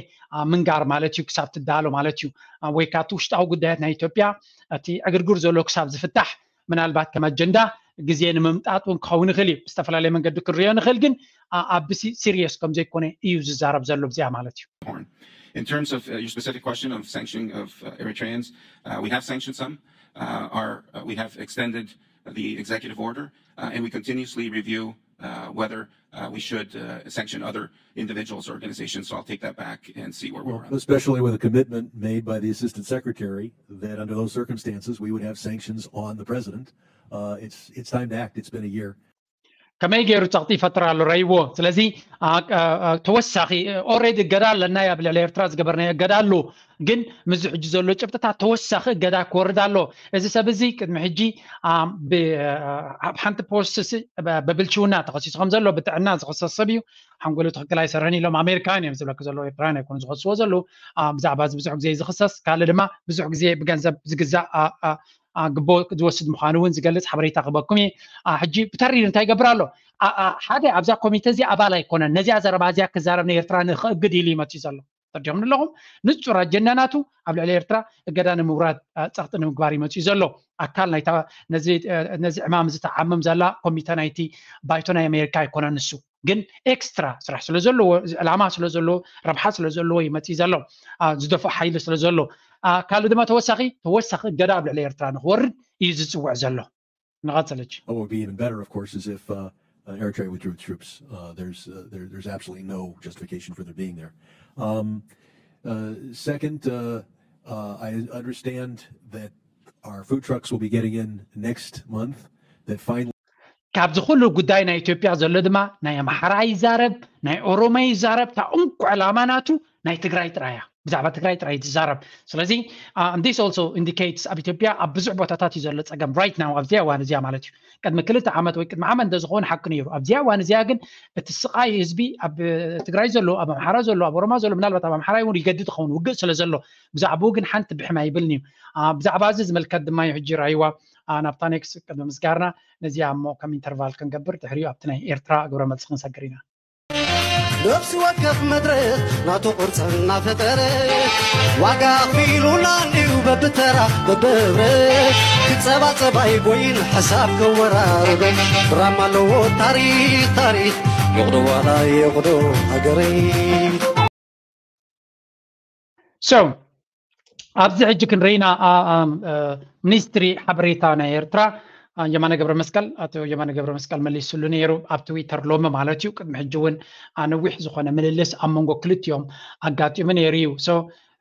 ምንጋር ማለት እዩ። ክሳብ ትዳሎ ማለት እዩ። ወይ ከዓ እቲ ውሽጣዊ ጉዳያት ናይ ኢትዮጵያ እቲ ዕግርግር ዘሎ ክሳብ ዝፍታሕ ምናልባት ከም ኣጀንዳ ግዜ ንምምጣጥ እውን ክኸውን ይኽእል እዩ። ብዝተፈላለየ መንገዲ ክንሪኦ ንኽእል ግን ኣብ ሲሪየስ ከም ዘይኮነ እዩ ዝዛረብ ዘሎ ብዚኣ ማለት እዩ። In terms of uh, your specific question of sanctioning of uh, Eritreans, uh, we have sanctioned some. Uh, our, uh, we have extended the executive order, uh, and we continuously review uh, whether uh, we should uh, sanction other individuals or organizations. So I'll take that back and see where we're at. Especially with a commitment made by the assistant secretary that under those circumstances we would have sanctions on the president. Uh, it's it's time to act. It's been a year. ከመይ ገይሩ ጸቕጢ ይፈጥር ኣሎ ረይዎ። ስለዚ ተወሳኺ ኦሬዲ እገዳ ኣለና ኣብ ልዕሊ ኤርትራ ዝገበርናዮ እገዳ ኣሎ፣ ግን ምስዚ ሕጂ ዘሎ ጭብጥታት ተወሳኺ እገዳ ክወርድ ኣሎ። እዚ ሰብ እዚ ቅድሚ ሕጂ ኣብ ሓንቲ ፖስት ብብልሽውና ተኸሲሱ ከም ዘሎ ብጥዕና ዝኸሰስ ሰብ እዩ። ሓንጎሉ ትኽክል ኣይሰርሕን ኢሎም ኣሜሪካውያን እዮም ዝብለኪ ዘለዉ፣ ኤርትራውያን ኣይኮኑ ዝኸስዎ ዘለዉ። ብዛዕባ እዚ ብዙሕ ግዜ ዝኽሰስ፣ ካልእ ድማ ብዙሕ ግዜ ብገንዘብ ዝግዛእ ግቦ ዝወስድ ምዃኑ እውን ዝገልፅ ሓበሬታ ክበኩም እየ። ሕጂ ብተሪር እንታይ ይገብር ኣሎ? ሓደ ኣብዛ ኮሚተ እዚ ኣባል ኣይኮነን። ነዚኣ ዘረባ እዚኣ ክዛረብ ንኤርትራ ንክእግድ ኢሉ ይመፅእ ዘሎ። ተርዲኦም ኣለኹም። ንፁር ኣጀንዳ ናቱ ኣብ ልዕሊ ኤርትራ እገዳ ንምውራድ ፀቕጢ ንምግባር ይመፅእ ዘሎ። ኣካል ናይታ ነዚ ዕማም ዝተዓምም ዘላ ኮሚተ ናይቲ ባይቶ ናይ ኣሜሪካ ኣይኮነን። ንሱ ግን ኤክስትራ ስራሕ ስለ ዘለዎ፣ ዕላማ ስለ ዘለዎ፣ ረብሓ ስለ ዘለዎ ይመፅእ ዘሎ። ዝደፍኦ ሓይሊ ስለ ዘሎ። ካልእ ድማ ተወሳኺ ተወሳኺ እገዳ ኣብ ልዕሊ ኤርትራ ንክወርድ እዩ ዝፅውዕ ዘሎ። ንቐፅል ሕጂ። What would be even better, of course, is if uh, uh, Eritrea withdrew its troops. Uh, there's uh, there, there's absolutely no justification for their being there. Um, uh, second, uh, uh, I understand that our food trucks will be getting in next month. That finally ካብዚ ኩሉ ጉዳይ ናይ ኢትዮጵያ ዘሎ ድማ ናይ ኣምሓራ ይዛረብ፣ ናይ ኦሮሞ ይዛረብ። እታ እንኮ ዕላማ ናቱ ናይ ትግራይ ጥራይ እያ። ብዛዕባ ትግራይ ጥራይ እዩ ዝዛረብ። ስለዚ this also indicates ኣብ ኢትዮጵያ ኣብ ብዙሕ ቦታታት እዩ ዘሎ ፀገም right now ኣብዚኣ እዋን እዚኣ ማለት እዩ። ቅድሚ ክልተ ዓመት ወይ ቅድሚ ዓመት እንተዝኸውን ሓቂ ነይሩ። ኣብዚኣ እዋን እዚኣ ግን እቲ ስቓይ ህዝቢ ኣብ ትግራይ ዘሎ፣ ኣብ ኣምሓራ ዘሎ፣ ኣብ ኦሮማ ዘሎ፣ ምናልባት ኣብ ኣምሓራ እውን ይገድድ ይኸውን ውግእ ስለ ዘሎ ብዛዕባኡ ግን ሓንቲ ብሕም ኣይብልን እዩ። ብዛዕባ እዚ ዝምልከት ድማ እዩ ሕጂ ራይዋ ናብታ ኔክስት ቅድሚ ምስጋርና ነዚኣ እሞ ከም ኢንተርቫል ክንገብር ድሕሪኡ ኣብቲ ናይ ኤርትራ ግብረ መልሲ ክንሰግር ኢና። ነፍሲ ወከፍ መድረኽ ናቱ ቅርፂ እናፈጠረ ዋጋ ኣኽፊሉና እንድዩ በብተራ በብህብረት ክፀባፀብ ኣይቦይን ሕሳብ ከወራርዶ ድራማ ኣለዎ ታሪክ ታሪክ ይቕዶ ዋላ ይቕዶ ሃገረይ። So ኣብዚ ሕጂ ክንርኢና ሚኒስትሪ ሓበሬታ ናይ ኤርትራ የማነ ገብረ መስቀል፣ ኣቶ የማነ ገብረ መስቀል መሊስሉ ነይሩ ኣብ ትዊተር ሎሚ ማለት እዩ። ቅድሚ ሕጂ እውን ነዊሕ ዝኾነ ምልልስ ኣብ መንጎ ክልቲኦም ኣጋጢሙ ነይሩ እዩ። So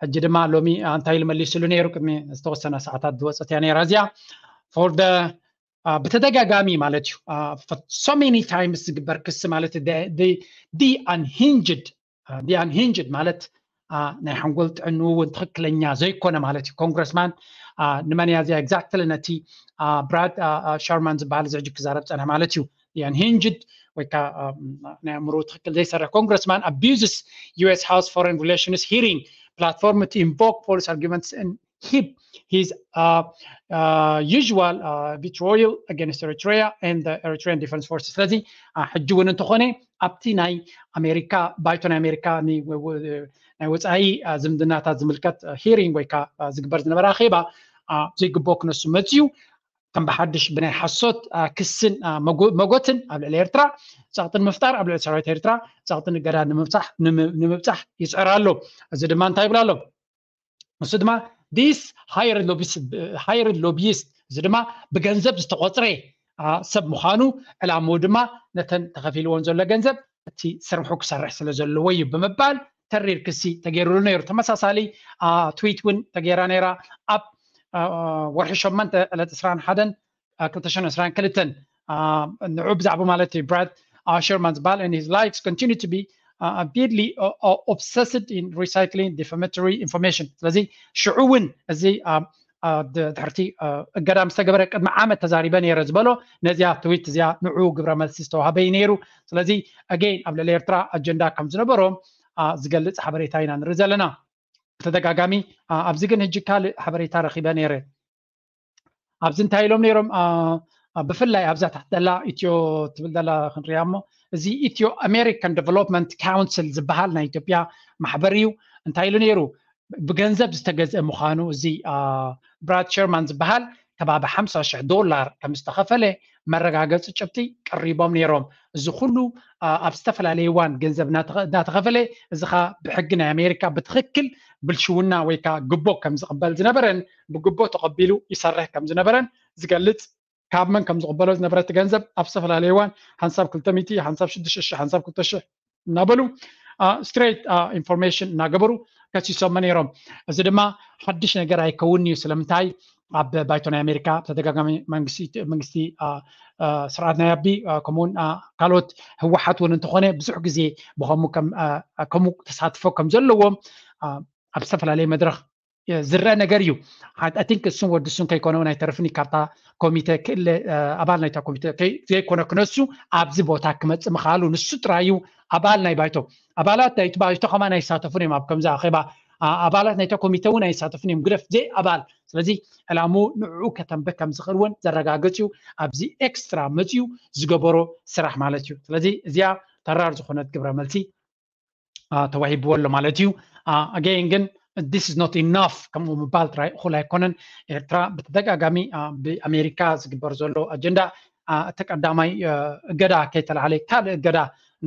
ሕጂ ድማ ሎሚ እንታይ ኢሉ መሊስሉ ነይሩ? ቅድሚ ዝተወሰነ ሰዓታት ዝወፀት እያ ነይራ እዚኣ። For the ብተደጋጋሚ ማለት እዩ so many times ዝግበር ክሲ ማለት the unhinged the unhinged ማለት ናይ ሓንጎል ጥዕንኡ እውን ትኽክለኛ ዘይኮነ ማለት እዩ። ኮንግረስማን ንመን እያ እዚኣ exactly ነቲ ብራድ ሸርማን ዝበሃል እዚ ሕጂ ክዛረብ ፀንሐ ማለት እዩ። Unhinged ወይ ከዓ ናይ ኣእምሮ ትኽክል ዘይሰርሕ congressman abuses U S House Foreign Relations hearing platform to invoke false arguments and heap his uh, uh, usual uh, vitriol against Eritrea and the Eritrean Defense Forces. ስለዚ ሕጂ እውን እንተኾነ ኣብቲ ናይ ኣሜሪካ ባይቶ ናይ ኣሜሪካ ናይ ወፃኢ ዝምድናታት ዝምልከት hearing ወይ ከዓ ዝግበር ዝነበረ ኣኼባ ዘይግብኦ ክነሱ መፅዩ ከም ብሓድሽ ብናይ ሓሶት ክስን መጎትን ኣብ ልዕሊ ኤርትራ ፀቕጥን ምፍጣር ኣብ ልዕሊ ሰራዊት ኤርትራ ፀቕጥን እገዳ ንምብፃሕ ይፅዕር ኣሎ። እዚ ድማ እንታይ ይብል ኣሎ? ንሱ ድማ this hired lobbyist እዚ ድማ ብገንዘብ ዝተቆፅረ ሰብ ምዃኑ፣ ዕላምኡ ድማ ነተን ተኸፊልዎን ዘሎ ገንዘብ እቲ ስርሑ ክሰርሕ ስለ ዘለዎ እዩ ብምባል ተሪር ክሲ ተገይሩሉ ነይሩ። ተመሳሳሊ ትዊት እውን ተገይራ ነይራ። ኣብ ወርሒ ሸሞንተ ዕለት ዕስራን ሓደን ክልተ ሽሕን ዕስራን ክልተን ንዑ ብዛዕባ ማለት እዩ ብራድ ሸርማን ዝበሃል and his likes continue to be uh, unbeatedly uh, uh, obsessed in recycling defamatory information። ስለዚ ሽዑ እውን እዚ ድሕርቲ እገዳ ምስ ተገበረ ቅድሚ ዓመት ተዛሪበ ነይረ ዝበሎ ነዚኣ ትዊት እዚኣ ንዑ ግብረ መልሲ ዝተዋህበ እዩ ነይሩ። ስለዚ again ኣብ ልዕሊ ኤርትራ ኣጀንዳ ከም ዝነበሮም ዝገልፅ ሓበሬታ ኢና ንርኢ ዘለና ብተደጋጋሚ። ኣብዚ ግን ሕጂ ካልእ ሓበሬታ ረኺበ ነይረ። ኣብዚ እንታይ ኢሎም ነይሮም? ብፍላይ ኣብዛ ታሕቲ ዘላ ኢትዮ ትብል ዘላ ክንሪያ እሞ እዚ ኢትዮ ኣሜሪካን ዴቨሎፕመንት ካውንስል ዝበሃል ናይ ኢትዮጵያ ማሕበር እዩ። እንታይ ኢሉ ነይሩ? ብገንዘብ ዝተገዝአ ምዃኑ እዚ ብራድ ሸርማን ዝበሃል ከባቢ ሓምሳ ሽሕ ዶላር ከም ዝተኸፈለ መረጋገፂ ጭብጢ ቀሪቦም ነይሮም። እዚ ኩሉ ኣብ ዝተፈላለየ እዋን ገንዘብ እናተኸፈለ እዚ ኸ ብሕጊ ናይ ኣሜሪካ ብትኽክል ብልሽውና ወይ ከዓ ግቦ ከም ዝቕበል ዝነበረን ብግቦ ተቐቢሉ ይሰርሕ ከም ዝነበረን ዝገልፅ ካብ መን ከም ዝቕበሎ ዝነበረ እቲ ገንዘብ ኣብ ዝተፈላለየ እዋን ሓንሳብ ክልተ ሚእቲ ሓንሳብ ሽዱሽተ ሽሕ ሓንሳብ ክልተ ሽሕ እናበሉ ስትሬት ኢንፎርሜሽን እናገበሩ ከሲሶም ነይሮም። እዚ ድማ ሓድሽ ነገር ኣይከውን እዩ። ስለምንታይ ኣብ ባይቶ ናይ ኣሜሪካ ብተደጋጋሚ መንግስቲ ስርዓት ናይ ኣቢ ከምኡውን ካልኦት ህወሓት እውን እንተኾነ ብዙሕ ግዜ ብከምኡ ተሳትፎ ከም ዘለዎም ኣብ ዝተፈላለየ መድረክ ዝረአ ነገር እዩ። I think እሱን ወዲ እሱን ከይኮነ እውን ኣይተርፍን ካብታ ኮሚተ ክእለ ኣባል ናይታ ኮሚተ ዘይኮነ ክነሱ ኣብዚ ቦታ ክመፅእ ምኽኣሉ ንሱ ጥራይ እዩ ኣባል ናይ ባይቶ። ኣባላት ናይቲ ባይቶ ከማን ኣይሳተፉን እዮም ኣብ ከምዚ ኣኼባ። ኣባላት ናይታ ኮሚተ እውን ኣይሳተፉን እዮም ግደፍ ዘይ ኣባል። ስለዚ ዕላምኡ ንዕኡ ከተንበ ከም ዝኽእል እውን ዘረጋግፅ እዩ። ኣብዚ ኤክስትራ መፅኡ ዝገበሮ ስራሕ ማለት እዩ። ስለዚ እዚኣ ተራር ዝኾነት ግብረ መልሲ ተዋሂብዎ ኣሎ ማለት እዩ። Again ግን this is not enough ከምኡ ምባል ጥራይ እኹል ኣይኮነን። ኤርትራ ብተደጋጋሚ ብኣሜሪካ ዝግበር ዘሎ ኣጀንዳ እቲ ቀዳማይ እገዳ ከይተላዓለ ካልእ እገዳ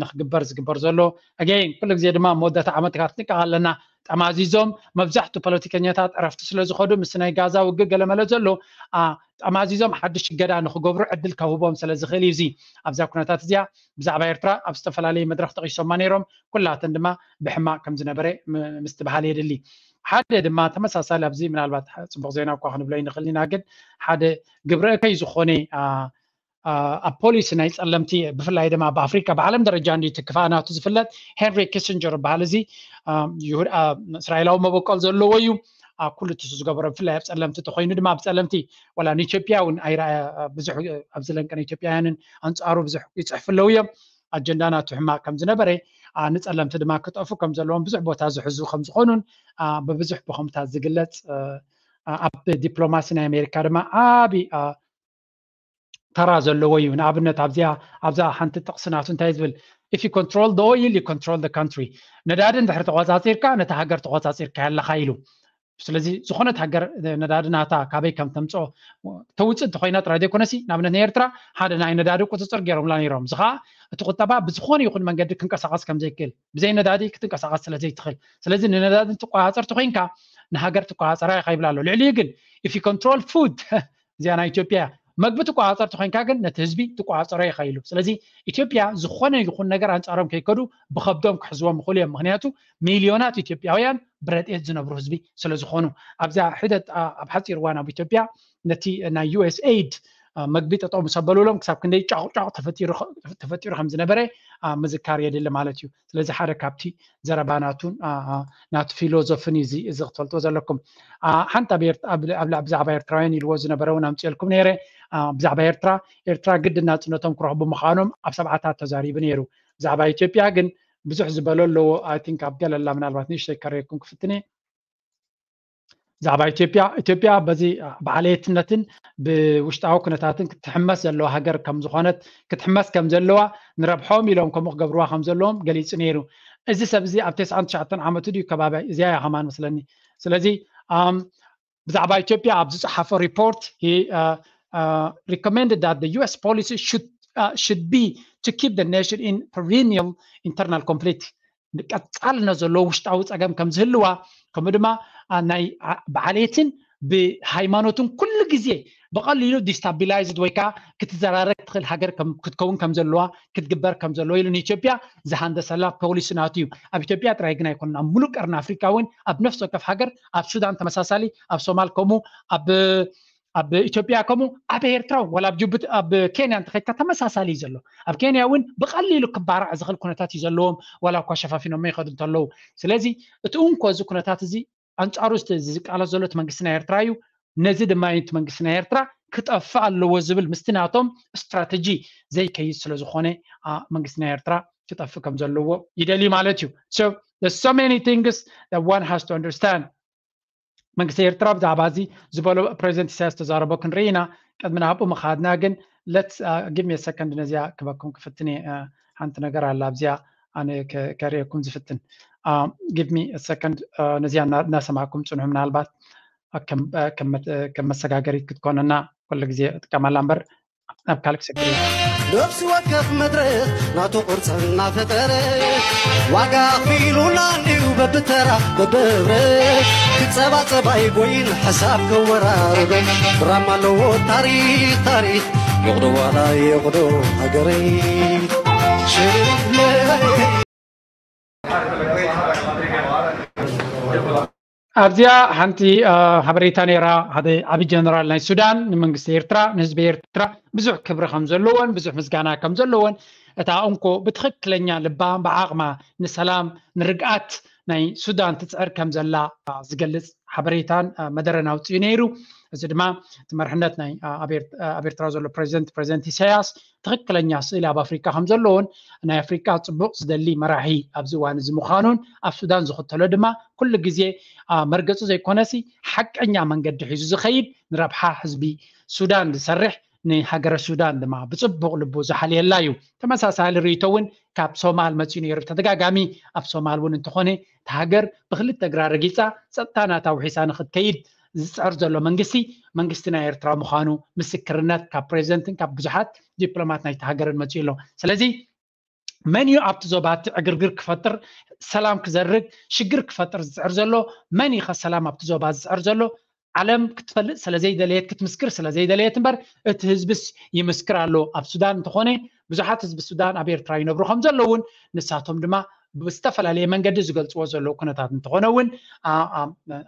ንክግበር ዝግበር ዘሎ። Again ኩሉ ግዜ ድማ መወዳእታ ዓመት ጋር ጥንቀቕ ኣለና። ጠማዚዞም መብዛሕቱ ፖለቲከኛታት ዕረፍቲ ስለ ዝኸዱ ምስ ናይ ጋዛ ውግእ ገለመለ ዘሎ ጠማዚዞም ሓድሽ እገዳ ንክገብሩ ዕድል ከውህቦም ስለ ዝኽእል እዩ። እዚ ኣብዛ ኩነታት እዚኣ ብዛዕባ ኤርትራ ኣብ ዝተፈላለየ መድረክ ጠቂሶማ ነይሮም። ኩላተን ድማ ብሕማቅ ከም ዝነበረ ምስትብሃል የድሊ። ሓደ ድማ ተመሳሳሊ ኣብዚ ምናልባት ፅቡቅ ዜና እኳ ክንብሎ ይንኽእል ኢና፣ ግን ሓደ ግብረ እከይ ዝኾነ ኣብ ፖሊሲ ናይ ጸለምቲ ብፍላይ ድማ ኣብ ኣፍሪካ ብዓለም ደረጃ እንዲ ትክፋ ናቱ ዝፍለጥ ሄንሪ ኪሲንጀር ይበሃል። እዚ እስራኤላዊ መበቆል ዘለዎ እዩ። ኩሉ ትሱ ዝገበሮ ብፍላይ ኣብ ጸለምቲ ተኮይኑ ድማ ኣብ ጸለምቲ ወላ ንኢትዮጵያ እውን ኣይረኣያ ብዙሕ ኣብዚ ለንቀን ኢትዮጵያውያንን ኣንጻሩ ብዙሕ ይፅሕፍ ኣለዉ እዮም። ኣጀንዳ ናቱ ሕማቅ ከም ዝነበረ ንጸለምቲ ድማ ክጠፉ ከም ዘለዎም ብዙሕ ቦታ ዝሕዙ ከም ዝኾኑን ብብዙሕ ብኸምታት ዝግለጽ ኣብ ዲፕሎማሲ ናይ ኣሜሪካ ድማ ዓቢ ተራ ዘለዎ እዩ። ንኣብነት ኣብዚኣ ኣብዛ ሓንቲ ጥቕሲ ናቱ እንታይ ዝብል if you control the oil you control the country ነዳዲ እንድሕር ተቆጻጺርካ ነቲ ሃገር ተቆጻጺርካ ኣለኻ ኢሉ። ስለዚ ዝኾነት ሃገር ነዳዲ ናታ ካበይ ከም ተምፅኦ ተውፅእ እንተኮይና ጥራይ ዘይኮነሲ ንኣብነት ናይ ኤርትራ ሓደ ናይ ነዳዲ ቁፅፅር ገይሮምላ ነይሮም። እዚ ከዓ እቲ ቁጠባ ብዝኾነ ይኹን መንገዲ ክንቀሳቀስ ከም ዘይክእል ብዘይ ነዳዲ ክትንቀሳቀስ ስለ ዘይትኽእል ስለዚ ንነዳዲ ትቆፃፀር ተኮይንካ ንሃገር ትቆፃፀራ ኢኻ ይብላ ኣሎ። ልዕሊኡ ግን if you control food እዚኣ ናይ ኢትዮጵያ መግቢ ትቆፃፀር ተኮይንካ ግን ነቲ ህዝቢ ትቆፃፀሮ ኢኻ ኢሉ። ስለዚ ኢትዮጵያ ዝኾነ ይኹን ነገር ኣንፃሮም ከይከዱ ብከብዶም ክሕዝዎም ይኽእሉ እዮም። ምክንያቱ ሚልዮናት ኢትዮጵያውያን ብረድኤት ዝነብሩ ህዝቢ ስለ ዝኾኑ ኣብዛ ሒደት ኣብ ሓፂር እዋን ኣብ ኢትዮጵያ ነቲ ናይ ዩኤስኤይድ መግቢ ጠጠው ምስ ኣበሉሎም ክሳብ ክንደይ ጫቑጫቑ ተፈጢሩ ከም ዝነበረ ምዝካር የድሊ ማለት እዩ። ስለዚ ሓደ ካብቲ ዘረባ ናቱን ናቱ ፊሎዞፍን እዩ እዚ ክትፈልጥዎ ዘለኩም። ሓንቲ ብዛዕባ ኤርትራውያን ኢልዎ ዝነበረ እውን ኣምፅኤልኩም ነይረ። ብዛዕባ ኤርትራ ኤርትራ ግድን ናፅነቶም ክረኽቡ ምዃኖም ኣብ ሰብዓታት ተዛሪቡ ነይሩ። ብዛዕባ ኢትዮጵያ ግን ብዙሕ ዝበሎ ኣለዎ። I think ኣብ ገለላ ምናልባት ንእሽተይ ከረየኩም ክፍትነ ብዛዕባ ኢትዮጵያ ኢትዮጵያ በዚ ብዓለየትነትን ብውሽጣዊ ኩነታትን ክትሕመስ ዘለዋ ሃገር ከም ዝኾነት ክትሕመስ ከም ዘለዋ ንረብሖም ኢሎም ከምኡ ክገብርዋ ከም ዘለዎም ገሊጹ ነይሩ። እዚ ሰብ እዚ ኣብ ተስዓን ትሽዓተን ዓመቱ ድዩ ከባቢ እዚኣ እያ ከማን መስለኒ። ስለዚ ብዛዕባ ኢትዮጵያ ኣብ ዝጸሓፎ ሪፖርት recommended that the U S policy should uh, should be to keep the nation in perennial internal conflict ቀፃልነት ዘለዎ ውሽጣዊ ፀገም ከም ዝህልዋ፣ ከምኡ ድማ ናይ ብዓሌትን ብሃይማኖትን ኩሉ ግዜ ብቐሊሉ ዲስታቢላይዝድ ወይ ከዓ ክትዘራረግ ትኽእል ሃገር ክትከውን ከም ዘለዋ ክትግበር ከም ዘለዎ ኢሉ ንኢትዮጵያ ዝሃንደሰላ ፖሊሲ ናቱ እዩ። ኣብ ኢትዮጵያ ጥራይ ግን ኣይኮነን፣ ኣብ ሙሉእ ቀርኒ ኣፍሪካ እውን ኣብ ነፍሲ ወከፍ ሃገር፣ ኣብ ሱዳን ተመሳሳሊ፣ ኣብ ሶማል ከምኡ፣ ኣብ ኣብ ኢትዮጵያ ከምኡ፣ ኣብ ኤርትራ እውን፣ ዋላ ኣብ ጅቡቲ፣ ኣብ ኬንያ እንተኸድካ ተመሳሳሊ እዩ ዘሎ። ኣብ ኬንያ እውን ብቐሊሉ ክባራዕ ዝኽእል ኩነታት እዩ ዘለዎም፣ ዋላ እኳ ሸፋፊኖሞ ይኸዱ እንተለዉ። ስለዚ እቲ እንኮ እዚ ኩነታት እዚ ኣንጻሩ ዝቃለስ ዘሎ እቲ መንግስቲ ናይ ኤርትራ እዩ። ነዚ ድማ እቲ መንግስቲ ናይ ኤርትራ ክጠፍእ ኣለዎ ዝብል ምስቲ ናቶም ስትራተጂ ዘይከይድ ስለ ዝኾነ መንግስቲ ናይ ኤርትራ ክጠፍእ ከም ዘለዎ ይደልዩ ማለት እዩ። So there's so many things that one has to understand። መንግስቲ ኤርትራ ብዛዕባ እዚ ዝበሎ ፕሬዚደንት ኢሳያስ ተዛረቦ ክንርኢ ኢና። ቅድሚ ናብኡ ምኻድና ግን let give me a second ነዚኣ ክበኩም ክፍትን እየ። ሓንቲ ነገር ኣላ ኣብዚኣ ኣነ ከርእየኩም ዝፍትን። Give me a second ነዚኣ እናሰማዕኩም ፅንሑ። ምናልባት ከም መሰጋገሪት ክትኮነና ኩሉ ግዜ እጥቀመላ እምበር ናብ ካልእ ክሰግር እየ። ነፍሲ ወከፍ መድረኽ ናቱ ቅርፂ እናፈጠረ ዋጋ ኣኽፊሉና እንድዩ በብተራ በብህብረት ክፀባፀብ ኣይጎይን ሓሳብ ከወራርበ ድራማ ኣለዎ ታሪኽ ታሪኽ ይቕዶ ዋላ ይቕዶ ሃገረይ ሽለይ ኣብዚኣ ሓንቲ ሓበሬታ ነይራ። ሓደ ዓቢ ጀነራል ናይ ሱዳን ንመንግስቲ ኤርትራ ንህዝቢ ኤርትራ ብዙሕ ክብሪ ከም ዘለዎን ብዙሕ ምስጋና ከም ዘለዎን እታ እንኮ ብትኽክለኛ ልባ ብዓቕማ ንሰላም ንርግኣት ናይ ሱዳን ትፅዕር ከም ዘላ ዝገልፅ ሓበሬታን መደረን ኣውፅኡ ነይሩ። እዚ ድማ እቲ መርሕነት ናይ ኣብ ኤርትራ ዘሎ ፕሬዚደንት ፕሬዚደንት ኢሳያስ ትኽክለኛ ስእሊ ኣብ ኣፍሪካ ከም ዘለዎን ናይ ኣፍሪካ ፅቡቕ ዝደሊ መራሒ ኣብዚ እዋን እዚ ምዃኑን ኣብ ሱዳን ዝኽተሎ ድማ ኩሉ ግዜ መርገፂ ዘይኮነሲ ሓቀኛ መንገዲ ሒዙ ዝኸይድ ንረብሓ ህዝቢ ሱዳን ዝሰርሕ ንሃገረ ሱዳን ድማ ብፅቡቕ ልቡ ዝሓልየላ እዩ። ተመሳሳሊ ርእይቶ እውን ካብ ሶማል መፂኡ ነይሩ። ተደጋጋሚ ኣብ ሶማል እውን እንተኾነ እቲ ሃገር ብክልተ እግራ ረጊፃ ፀጥታ ናታ ውሒሳ ንክትከይድ ዝፅዕር ዘሎ መንግስቲ መንግስቲ ናይ ኤርትራ ምዃኑ ምስክርነት ካብ ፕሬዚደንትን ካብ ብዙሓት ዲፕሎማት ናይቲ ሃገርን መፂኡ ኣሎ። ስለዚ መን እዩ ኣብቲ ዞባ እቲ ዕግርግር ክፈጥር ሰላም ክዘርግ ሽግር ክፈጥር ዝፅዕር ዘሎ? መን እዩ ከ ሰላም ኣብቲ ዞባ ዝፅዕር ዘሎ? ዓለም ክትፈልጥ ስለ ዘይደለየት ክትምስክር ስለ ዘይደለየት እምበር እቲ ህዝብስ ይምስክር ኣሎ። ኣብ ሱዳን እንተኾነ ብዙሓት ህዝቢ ሱዳን ኣብ ኤርትራ ይነብሩ ከም ዘለውን ንሳቶም ድማ ብዝተፈላለየ መንገዲ ዝገልፅዎ ዘለዉ ኩነታት እንተኾነ እውን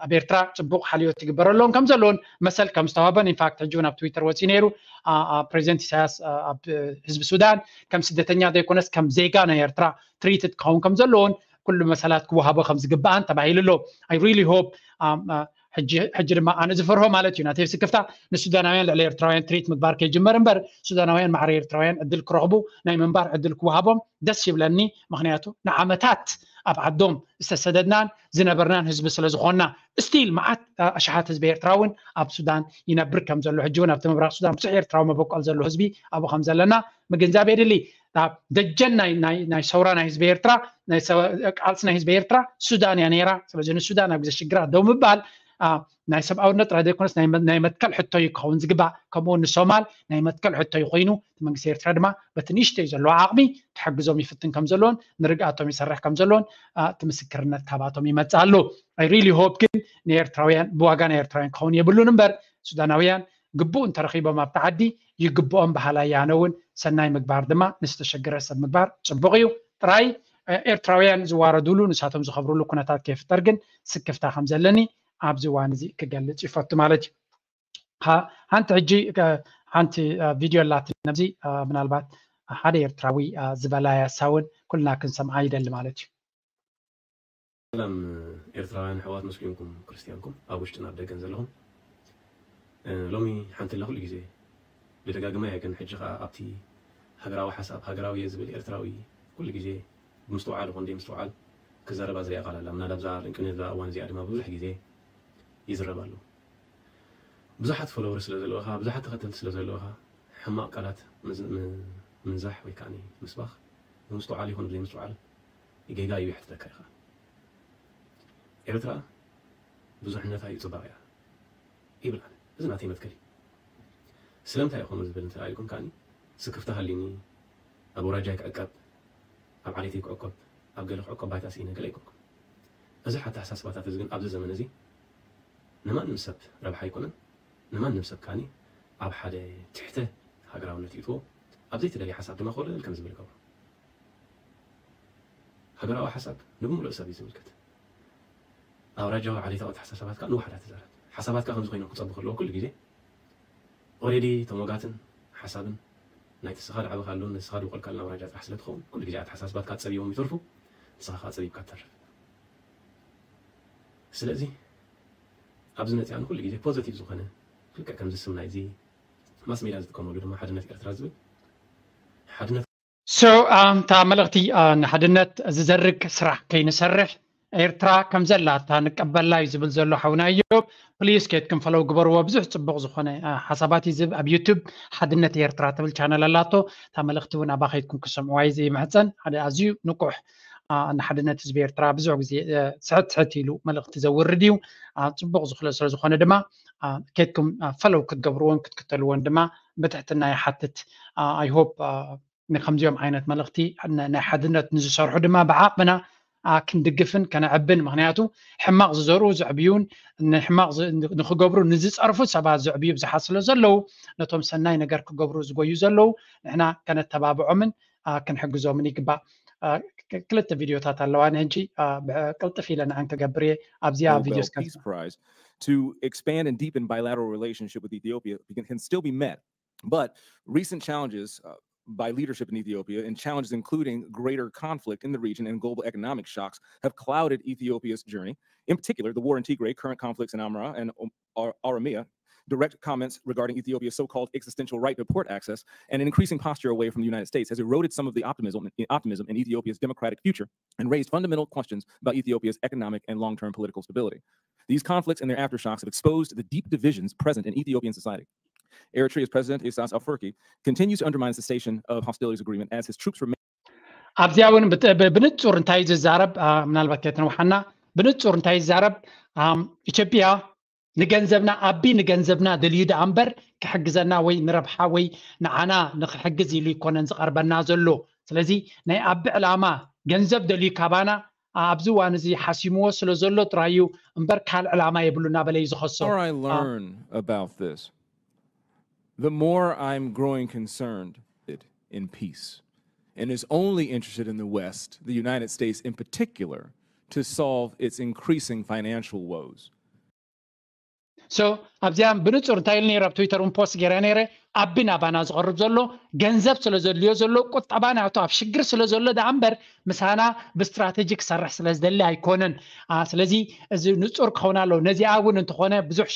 ኣብ ኤርትራ ፅቡቕ ሓልዮት ይግበረሎም ከም ዘለውን መሰል ከም ዝተዋህበን ኢንፋክት ሕጂ እውን ኣብ ትዊተር ወፂኡ ነይሩ። ፕሬዚደንት ኢሳያስ ኣብ ህዝቢ ሱዳን ከም ስደተኛ ዘይኮነስ ከም ዜጋ ናይ ኤርትራ ትሪትድ ክኸውን ከም ዘለዎን ኩሉ መሰላት ክወሃቦ ከም ዝግባኣን ተባሂሉ ኣሎ። I really hope ሕጂ ድማ ኣነ ዝፈርሆ ማለት እዩ ናተይ ስክፍታ ንሱዳናውያን ልዕሊ ኤርትራውያን ትሪት ምግባር ከይጅመር እምበር ሱዳናውያን ማዕረ ኤርትራውያን ዕድል ክረኽቡ ናይ ምንባር ዕድል ክወሃቦም ደስ ይብለኒ። ምክንያቱ ንዓመታት ኣብ ዓዶም ዝተሰደድናን ዝነበርናን ህዝቢ ስለ ዝኾንና ስቲል መዓት ኣሽሓት ህዝቢ ኤርትራ እውን ኣብ ሱዳን ይነብር ከም ዘሎ ሕጂ እውን ኣብቲ ምብራቅ ሱዳን ብዙሕ ኤርትራዊ መበቆል ዘሎ ህዝቢ ኣብኡ ከም ዘለና ምግንዛብ የድሊ። ደጀን ናይ ሰውራ ናይ ህዝቢ ኤርትራ ቃልሲ ናይ ህዝቢ ኤርትራ ሱዳን እያ ነይራ። ስለዚ ንሱዳን ኣብ ግዜ ሽግራት ደው ምባል ናይ ሰብኣውነት ጥራይ ዘይኮነስ ናይ መትከል ሕቶ እዩ ክኸውን ዝግባእ። ከምኡ ንሶማል ናይ መትከል ሕቶ እዩ ኮይኑ እቲ መንግስቲ ኤርትራ ድማ በቲ ንእሽተይ ዘለዎ ዓቕሚ ክሕግዞም ይፍትን ከም ዘለዎን ንርግኣቶም ይሰርሕ ከም ዘለዎን እቲ ምስክርነት ካባቶም ይመፅእ ኣሎ። I really hope ግን ንኤርትራውያን ብዋጋ ናይ ኤርትራውያን ክኸውን የብሉን እምበር ሱዳናውያን ግቡእ እንተረኺቦም ኣብቲ ዓዲ ይግብኦም በሃላይ ኣነ እውን ሰናይ ምግባር ድማ ንዝተሸገረ ሰብ ምግባር ፅቡቕ እዩ። ጥራይ ኤርትራውያን ዝዋረዱሉ ንሳቶም ዝኸብሩሉ ኩነታት ከይፍጠር ግን ስክፍታ ከም ዘለኒ ኣብዚ እዋን እዚ ክገልፅ ይፈቱ ማለት እዩ። ሓንቲ ሕጂ ሓንቲ ቪድዮ ኣላትኒ ነዚ ምናልባት ሓደ ኤርትራዊ ዝበላያ ሳውን ኩልና ክንሰምዓ ይደሊ ማለት እዩ። ሰላም ኤርትራውያን ኣሕዋት ሙስሊምኩም ክርስትያንኩም ኣብ ውሽጥን ኣብ ደገን ዘለኹም ሎሚ ሓንቲ ኣላ ኩሉ ግዜ ደጋግማ እየ ግን ሕጂ ከዓ ኣብቲ ሃገራዊ ሓሳብ ሃገራዊ እየ ዝብል ኤርትራዊ ኩሉ ግዜ ብምስትውዓል ይኹን ዘይምስትውዓል ክዛረባ ዝሪኣ ቃል ኣላ ምናልባት ኣብዛ ቅንቅን እዛ እዋን እዚኣ ድማ ብዙሕ ግዜ ይዝረብ ኣሎ ብዙሓት ፎሎወር ስለ ዘለውኻ ብዙሓት ተኸተልቲ ስለ ዘለውኻ ሕማቕ ቃላት ምንዛሕ ወይ ከዓ ምስባኽ ብምስትውዓል ይኹን ዘይምስትውዓል ጌጋ እዩ የሕትተካ ኢኻ ኤርትራ ብዙሕነታ እዩ ፅባቕ እያ ይብል ኣነ እዚ ናተይ መትከል እዩ ስለምንታይ ይኾኑ ዝብል እንተ ኢልኩም ከዓኒ ስክፍታ ሃሊኒ ኣብ ወራጃይ ክዕቀብ ኣብ ዓሌተይ ክዕቆብ ኣብ ገለ ክዕቆ ባይታ ስኢነ ገለ ኣይኮንኩን። እዚ ሓተሓሳስባታት እዚ ግን ኣብዚ ዘመን እዚ ንማንም ሰብ ረብሓ ኣይኮነን። ንማንም ሰብ ከኣኒ ኣብ ሓደ ትሕተ ሃገራውነት ይእትዎ፣ ኣብ ዘይተደልየ ሓሳብ ድማ ኮለል ከም ዝብል ይገብሮ። ሃገራዊ ሓሳብ ንብምሉእ ሰብ እዩ ዝምልከት። ኣውራጃዊ ዓሌታዊ ኣተሓሳሰባት ከኣ ንውሓዳት ትዛረብ። ሓሳባት ከኣ ከምዚ ኮይኖም ክጸቡ ከለዉ ኩሉ ግዜ ኦሬዲ ተሞጋትን ሓሳብን ናይቲ ስኻ ድዓበካሉን ንስኻ ድወቀልካሉን ኣውራጃ ጥራሕ ስለ ትኸውን ኩሉ ግዜ ኣተሓሳስባትካ ጸቢቦም ይተርፉ፣ ንስኻ ከኣ ጸቢብካ ትተርፍ። ስለዚ ኣብዚ መጽኣ ንኩሉ ግዜ ፖዘቲቭ ዝኾነ ልክዕ ከምዚ ስም ናይዚ ማስ ሜድያ ዝጥቀመሉ ድማ ሓድነት ኤርትራ ዝብል ሓድነት So እታ መልእኽቲ ንሓድነት ዝዘርግ ስራሕ ከይንሰርሕ ኤርትራ ከም ዘላታ ንቀበላ እዩ ዝብል ዘሎ ሓውና እዮብ። ፕሊስ ኬድኩም ፈለው ግበርዎ። ብዙሕ ጽቡቕ ዝኾነ ሓሳባት እዩ ዝህብ። ኣብ ዩቱብ ሓድነት ኤርትራ ትብል ቻነል ኣላቶ። እታ መልእኽቲ እውን ኣባ ኸይድኩም ክሰምዕዋ እዩ ዝምሕጸን። ሓደ ኣዝዩ ንቁሕ ንሓድነት ህዝቢ ኤርትራ ብዙሕ ግዜ ስሕት ስሕት ኢሉ መልእኽቲ ዘውርድ እዩ። ጽቡቕ ዝኽሎ ስለ ዝኾነ ድማ ኬድኩም ፈለው ክትገብርዎን ክትክተልዎን ድማ ብትሕትና ይሓትት። I hope ንከምዚኦም ዓይነት መልእኽቲ ናይ ሓድነት ንዝሰርሑ ድማ ብዓቕምና ክንድግፍን ከነዕብን፣ ምክንያቱ ሕማቕ ዝዘርኡ ዘዕብዩን ንሕማቕ ንክገብሩ ንዝፀርፉ ሰባት ዘዕብዩ ብዙሓት ስለ ዘለዉ ነቶም ሰናይ ነገር ክገብሩ ዝጎዩ ዘለዉ ንሕና ከነተባብዖምን ክንሕግዞምን ይግባእ። ክልተ ቪድዮታት ኣለዋ ንሕጂ ቅልጥፍ ኢለ ንዓን ክገብር እየ ኣብዚኣ ቪድዮ to expand and deepen bilateral relationship with Ethiopia can still be met. But recent challenges uh, by leadership in Ethiopia and challenges including greater conflict in the region and global economic shocks have clouded Ethiopia's journey. In particular, the war in Tigray, current conflicts in Amara and Oromia, direct comments regarding Ethiopia's so-called existential right to port access, and an increasing posture away from the United States has eroded some of the optimism, optimism in Ethiopia's democratic future and raised fundamental questions about Ethiopia's economic and long-term political stability. These conflicts and their aftershocks have exposed the deep divisions present in Ethiopian society. Eritrea's President Isaias Afwerki continues to undermine the cessation of hostilities agreement as his troops remain. ኣብዚኣ እውን ብንጹር እንታይ ዝዛረብ ምናልባት ከይተነውሓና ብንጹር እንታይ ዝዛረብ ኢትዮጵያ ንገንዘብና ኣቢ ንገንዘብና ደልዩ ደኣ እምበር ክሕግዘና ወይ ንረብሓ ወይ ንዓና ንክሕግዝ ኢሉ ይኮነን ዝቐርበና ዘሎ። ስለዚ ናይ ኣቢ ዕላማ ገንዘብ ደልዩ ካባና ኣብዚ እዋን እዚ ሓሲምዎ ስለ ዘሎ ጥራይ እዩ እምበር ካልእ ዕላማ የብሉ እናበለ እዩ ዝኸሶ። The more I learn about this, the more I'm growing concerned in peace and is only interested in the West, the United States in particular, to solve its increasing financial woes. So ኣብዚኣ ብንጹር እንታይ ኢሉ ነይረ ኣብ ትዊተር እውን ፖስት ገይረ ነይረ። ኣቢ ናባና ዝቐርብ ዘሎ ገንዘብ ስለ ዘድልዮ ዘሎ ቁጠባ ናቱ ኣብ ሽግር ስለ ዘሎ ደኣ እምበር ምሳና ብስትራቴጂ ክሰርሕ ስለ ዝደሊ ኣይኮነን። ስለዚ እዚ ንጹር ክኸውን ኣለዎ። ነዚኣ እውን እንተኾነ ብዙሕ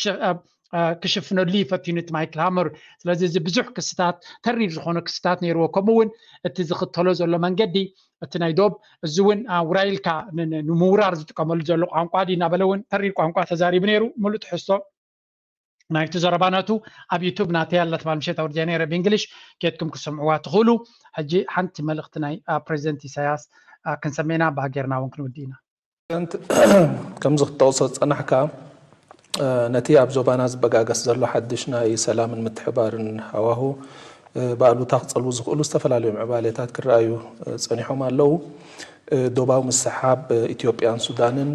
ክሽፍነሉ እዩ ፈቲኑ እቲ ማይክል ሃመር። ስለዚ እዚ ብዙሕ ክስታት ተሪር ዝኾነ ክስታት ነይርዎ። ከምኡ እውን እቲ ዝኽተሎ ዘሎ መንገዲ እቲ ናይ ዶብ እዚ እውን ውራይ ኢልካ ንምውራር ዝጥቀመሉ ዘሎ ቋንቋ ድዩ እናበለ እውን ተሪር ቋንቋ ተዛሪቡ ነይሩ። ሙሉእ ትሕዝቶ ናይቲ ዘረባ ናቱ ኣብ ዩቱብ ናተይ ኣላ ትማል ምሸት ኣውርድያ ነይረ ብእንግሊሽ ኬድኩም ክሰምዕዋ ትኽእሉ። ሕጂ ሓንቲ መልእኽቲ ናይ ፕሬዚደንት ኢሳያስ ክንሰሜና ብሃገርና እውን ክንውዲ ኢና። ከምዚ ክትጠቕሶ ዝጸናሕካ ነቲ ኣብ ዞባና ዝበጋገስ ዘሎ ሓድሽ ናይ ሰላምን ምትሕባርን ሃዋሁ ብኣሉታ ክጸልዉ ዝኽእሉ ዝተፈላለዩ ምዕባሌታት ክረኣዩ ጸኒሖም ኣለዉ። ዶባዊ ምስሕሓብ ኢትዮጵያን ሱዳንን፣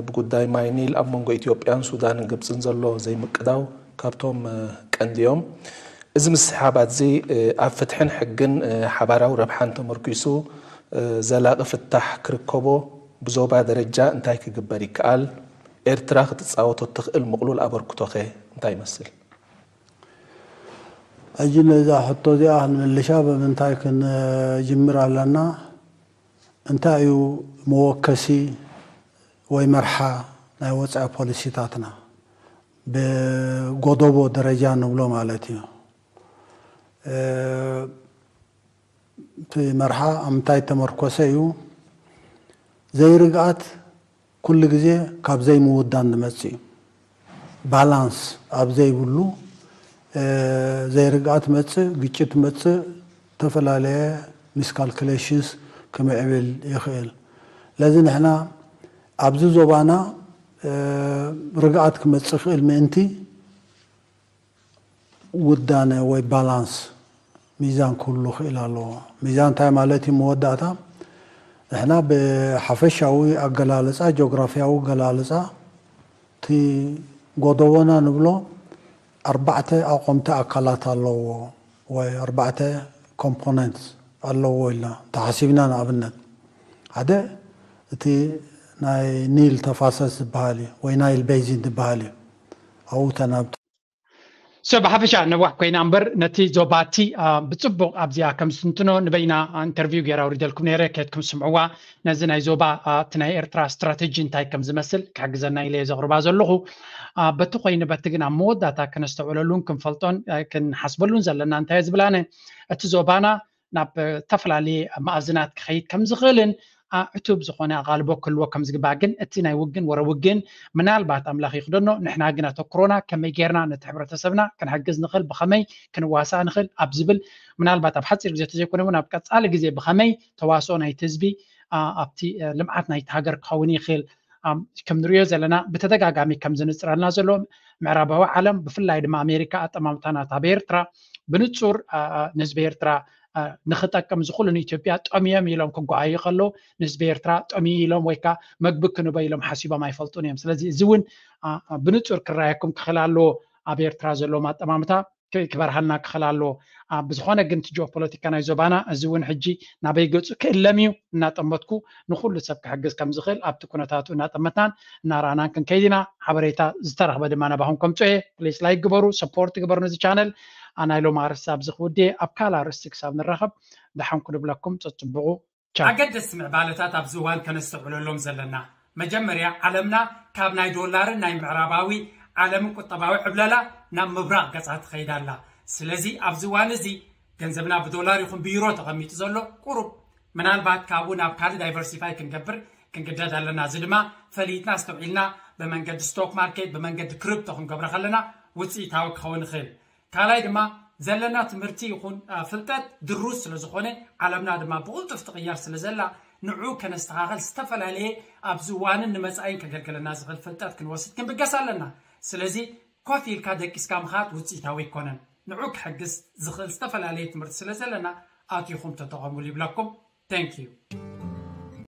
ብጉዳይ ማይ ኒል ኣብ መንጎ ኢትዮጵያን ሱዳንን ግብጽን ዘሎ ዘይምቅዳው ካብቶም ቀንዲ እዮም። እዚ ምስሕሓባት እዚ ኣብ ፍትሕን ሕግን ሓባራዊ ረብሓን ተመርኲሱ ዘላቒ ፍታሕ ክርከቦ ብዞባ ደረጃ እንታይ ክግበር ይከኣል? ኤርትራ ክትጻወቶ እትኽእል ምቕሉል ኣበርክቶኸ እንታይ ይመስል? ሕጂ ነዛ ሕቶ እዚኣ ክንምልሻ ብምንታይ ክንጅምር ኣለና? እንታይ እዩ መወከሲ ወይ መርሓ ናይ ወጻኢ ፖሊሲታትና? ብጎደቦ ደረጃ ንብሎ ማለት እዩ። እቲ መርሓ ኣብ ምንታይ ተመርኮሰ እዩ? ዘይርግኣት ኩሉ ግዜ ካብ ዘይምውዳን ዝመጽእ እዩ። ባላንስ ኣብ ዘይብሉ ዘይርግኣት መጽእ፣ ግጭት መጽእ፣ ዝተፈላለየ ሚስካልኩሌሽንስ ክምዕብል ይኽእል። ስለዚ ንሕና ኣብዚ ዞባና ርግኣት ክመጽእ ይኽእል ምእንቲ ውዳነ ወይ ባላንስ ሚዛን ክህሉ ክእል ኣለዎ። ሚዛን እንታይ ማለት እዩ? መወዳእታ ንሕና ብሓፈሻዊ ኣገላልፃ፣ ጂኦግራፊያዊ ኣገላልፃ፣ እቲ ጎደቦና ንብሎ ኣርባዕተ ኣቆምቲ ኣካላት ኣለዎ፣ ወይ ኣርባዕተ ኮምፖነንት ኣለዎ ኢልና ተሓሲብና፣ ንኣብነት ሓደ እቲ ናይ ኒል ተፋሰስ ዝበሃል እዩ፣ ወይ ናይል ቤዚን ዝበሃል እዩ። ኣብኡ ተናብቲ ሶ ብሓፈሻ ነዋሕ ኮይና እምበር፣ ነቲ ዞባቲ ብፅቡቕ ኣብዚኣ ከም ዝትንትኖ ንበይና ኢንተርቪው ገይራ ኣውሪደልኩም ነይረ። ከድኩም ስምዕዋ። ነዚ ናይ ዞባ እቲ ናይ ኤርትራ ስትራተጂ እንታይ ከም ዝመስል ክሕግዘና ኢለ ዘቕርባ ዘለኹ። በቲ ኮይኑ በቲ ግን ኣብ መወዳእታ ክነስተውዕለሉን ክንፈልጦን ክንሓስበሉን ዘለና እንታይ ዝብላነ፣ እቲ ዞባና ናብ ዝተፈላለየ መኣዝናት ክኸይድ ከም ዝኽእልን ዕቱብ ዝኾነ ኣቓልቦ ክህልዎ ከም ዝግባእ፣ ግን እቲ ናይ ውግን ወረ ውግን ምናልባት ኣምላኽ ይኽደኖ፣ ንሕና ግን ኣተኩሮና ከመይ ጌርና ነቲ ሕብረተሰብና ክንሕግዝ ንኽእል፣ ብኸመይ ክንዋሳእ ንኽእል ኣብ ዝብል፣ ምናልባት ኣብ ሓፂር ግዜ ተዘይኮነ እውን ኣብ ቀፃሊ ግዜ ብኸመይ ተዋስኦ ናይቲ ህዝቢ ኣብቲ ልምዓት ናይቲ ሃገር ክኸውን ይኽእል። ከም ንሪኦ ዘለና ብተደጋጋሚ ከም ዝንፅረልና ዘሎ ምዕራባዊ ዓለም ብፍላይ ድማ ኣሜሪካ ኣጠማምታ ናታ ኣብ ኤርትራ ብንፁር ንህዝቢ ኤርትራ ንክጠቅም ዝኽእሉ ንኢትዮጵያ ጠምዮም ኢሎም ክጓዓዩ ከለዉ ንህዝቢ ኤርትራ ጠምዩ ኢሎም ወይ ከዓ መግቢ ክንበ ኢሎም ሓሲቦም ኣይፈልጡን እዮም። ስለዚ እዚ እውን ብንፁር ክረኣየኩም ክኽእል ኣለዎ። ኣብ ኤርትራ ዘለዎም ኣጠማምታ ክበርሃልና ክኽእል ኣለዎ። ብዝኾነ ግን እቲ ጂኦፖለቲካ ናይ ዞባና እዚ እውን ሕጂ ናበይ ገፁ ክእለም እዩ እናጠመትኩ ንኩሉ ሰብ ክሕግዝ ከም ዝኽእል ኣብቲ ኩነታቱ እናጠመትናን እናረኣናን ክንከይድ ኢና። ሓበሬታ ዝተረኽበ ድማ ናባኹም ከምፅኦ እየ። ፕሊስ ላይክ ግበሩ፣ ሰፖርት ግበሩ ነዚ ቻነል። ናይ ሎም ኣርእስቲ ኣብዚ ክውድእ፣ ኣብ ካልእ ኣርእስቲ ክሳብ ንራኸብ ደሓን ኩኑ ብለኩም። ፀፅብቑ። ቻው። ኣገደስቲ ምዕባለታት ኣብዚ እዋን ከነስተውዕለሎም ዘለና፣ መጀመርያ ዓለምና ካብ ናይ ዶላርን ናይ ምዕራባዊ ዓለምን ቁጠባዊ ዕብለላ ናብ ምብራቕ ገጻ ትኸይድ ኣላ። ስለዚ ኣብዚ እዋን እዚ ገንዘብና ብዶላር ይኹን ብዩሮ ተቐሚጡ ዘሎ ቁሩብ ምናልባት ካብኡ ናብ ካልእ ዳይቨርሲፋይ ክንገብር ክንግደድ ኣለና። እዚ ድማ ፈሊጥና ኣስተውዒልና ብመንገዲ ስቶክ ማርኬት ብመንገዲ ክሪፕቶ ክንገብሮ ከለና ውፅኢታዊ ክኸውን ይኽእል። ካልኣይ ድማ ዘለና ትምህርቲ ይኹን ፍልጠት ድሩት ስለ ዝኾነ ዓለምና ድማ ብቕልጡፍ ትቕየር ስለ ዘላ ንዑ ከነስተኻኸል ዝተፈላለየ ኣብዚ እዋንን ንመጻኢን ከገልግለና ዝኽእል ፍልጠት ክንወስድ ክንብገስ ኣለና። ስለዚ ኮፍ ኢልካ ደቂስካ ምኻድ ውፅኢታዊ ኣይኮነን። ንዑ ክሕግዝ ዝኽእል ዝተፈላለየ ትምህርቲ ስለ ዘለና ኣቲኹም ተጠቐሙሉ ይብለኩም። Thank you።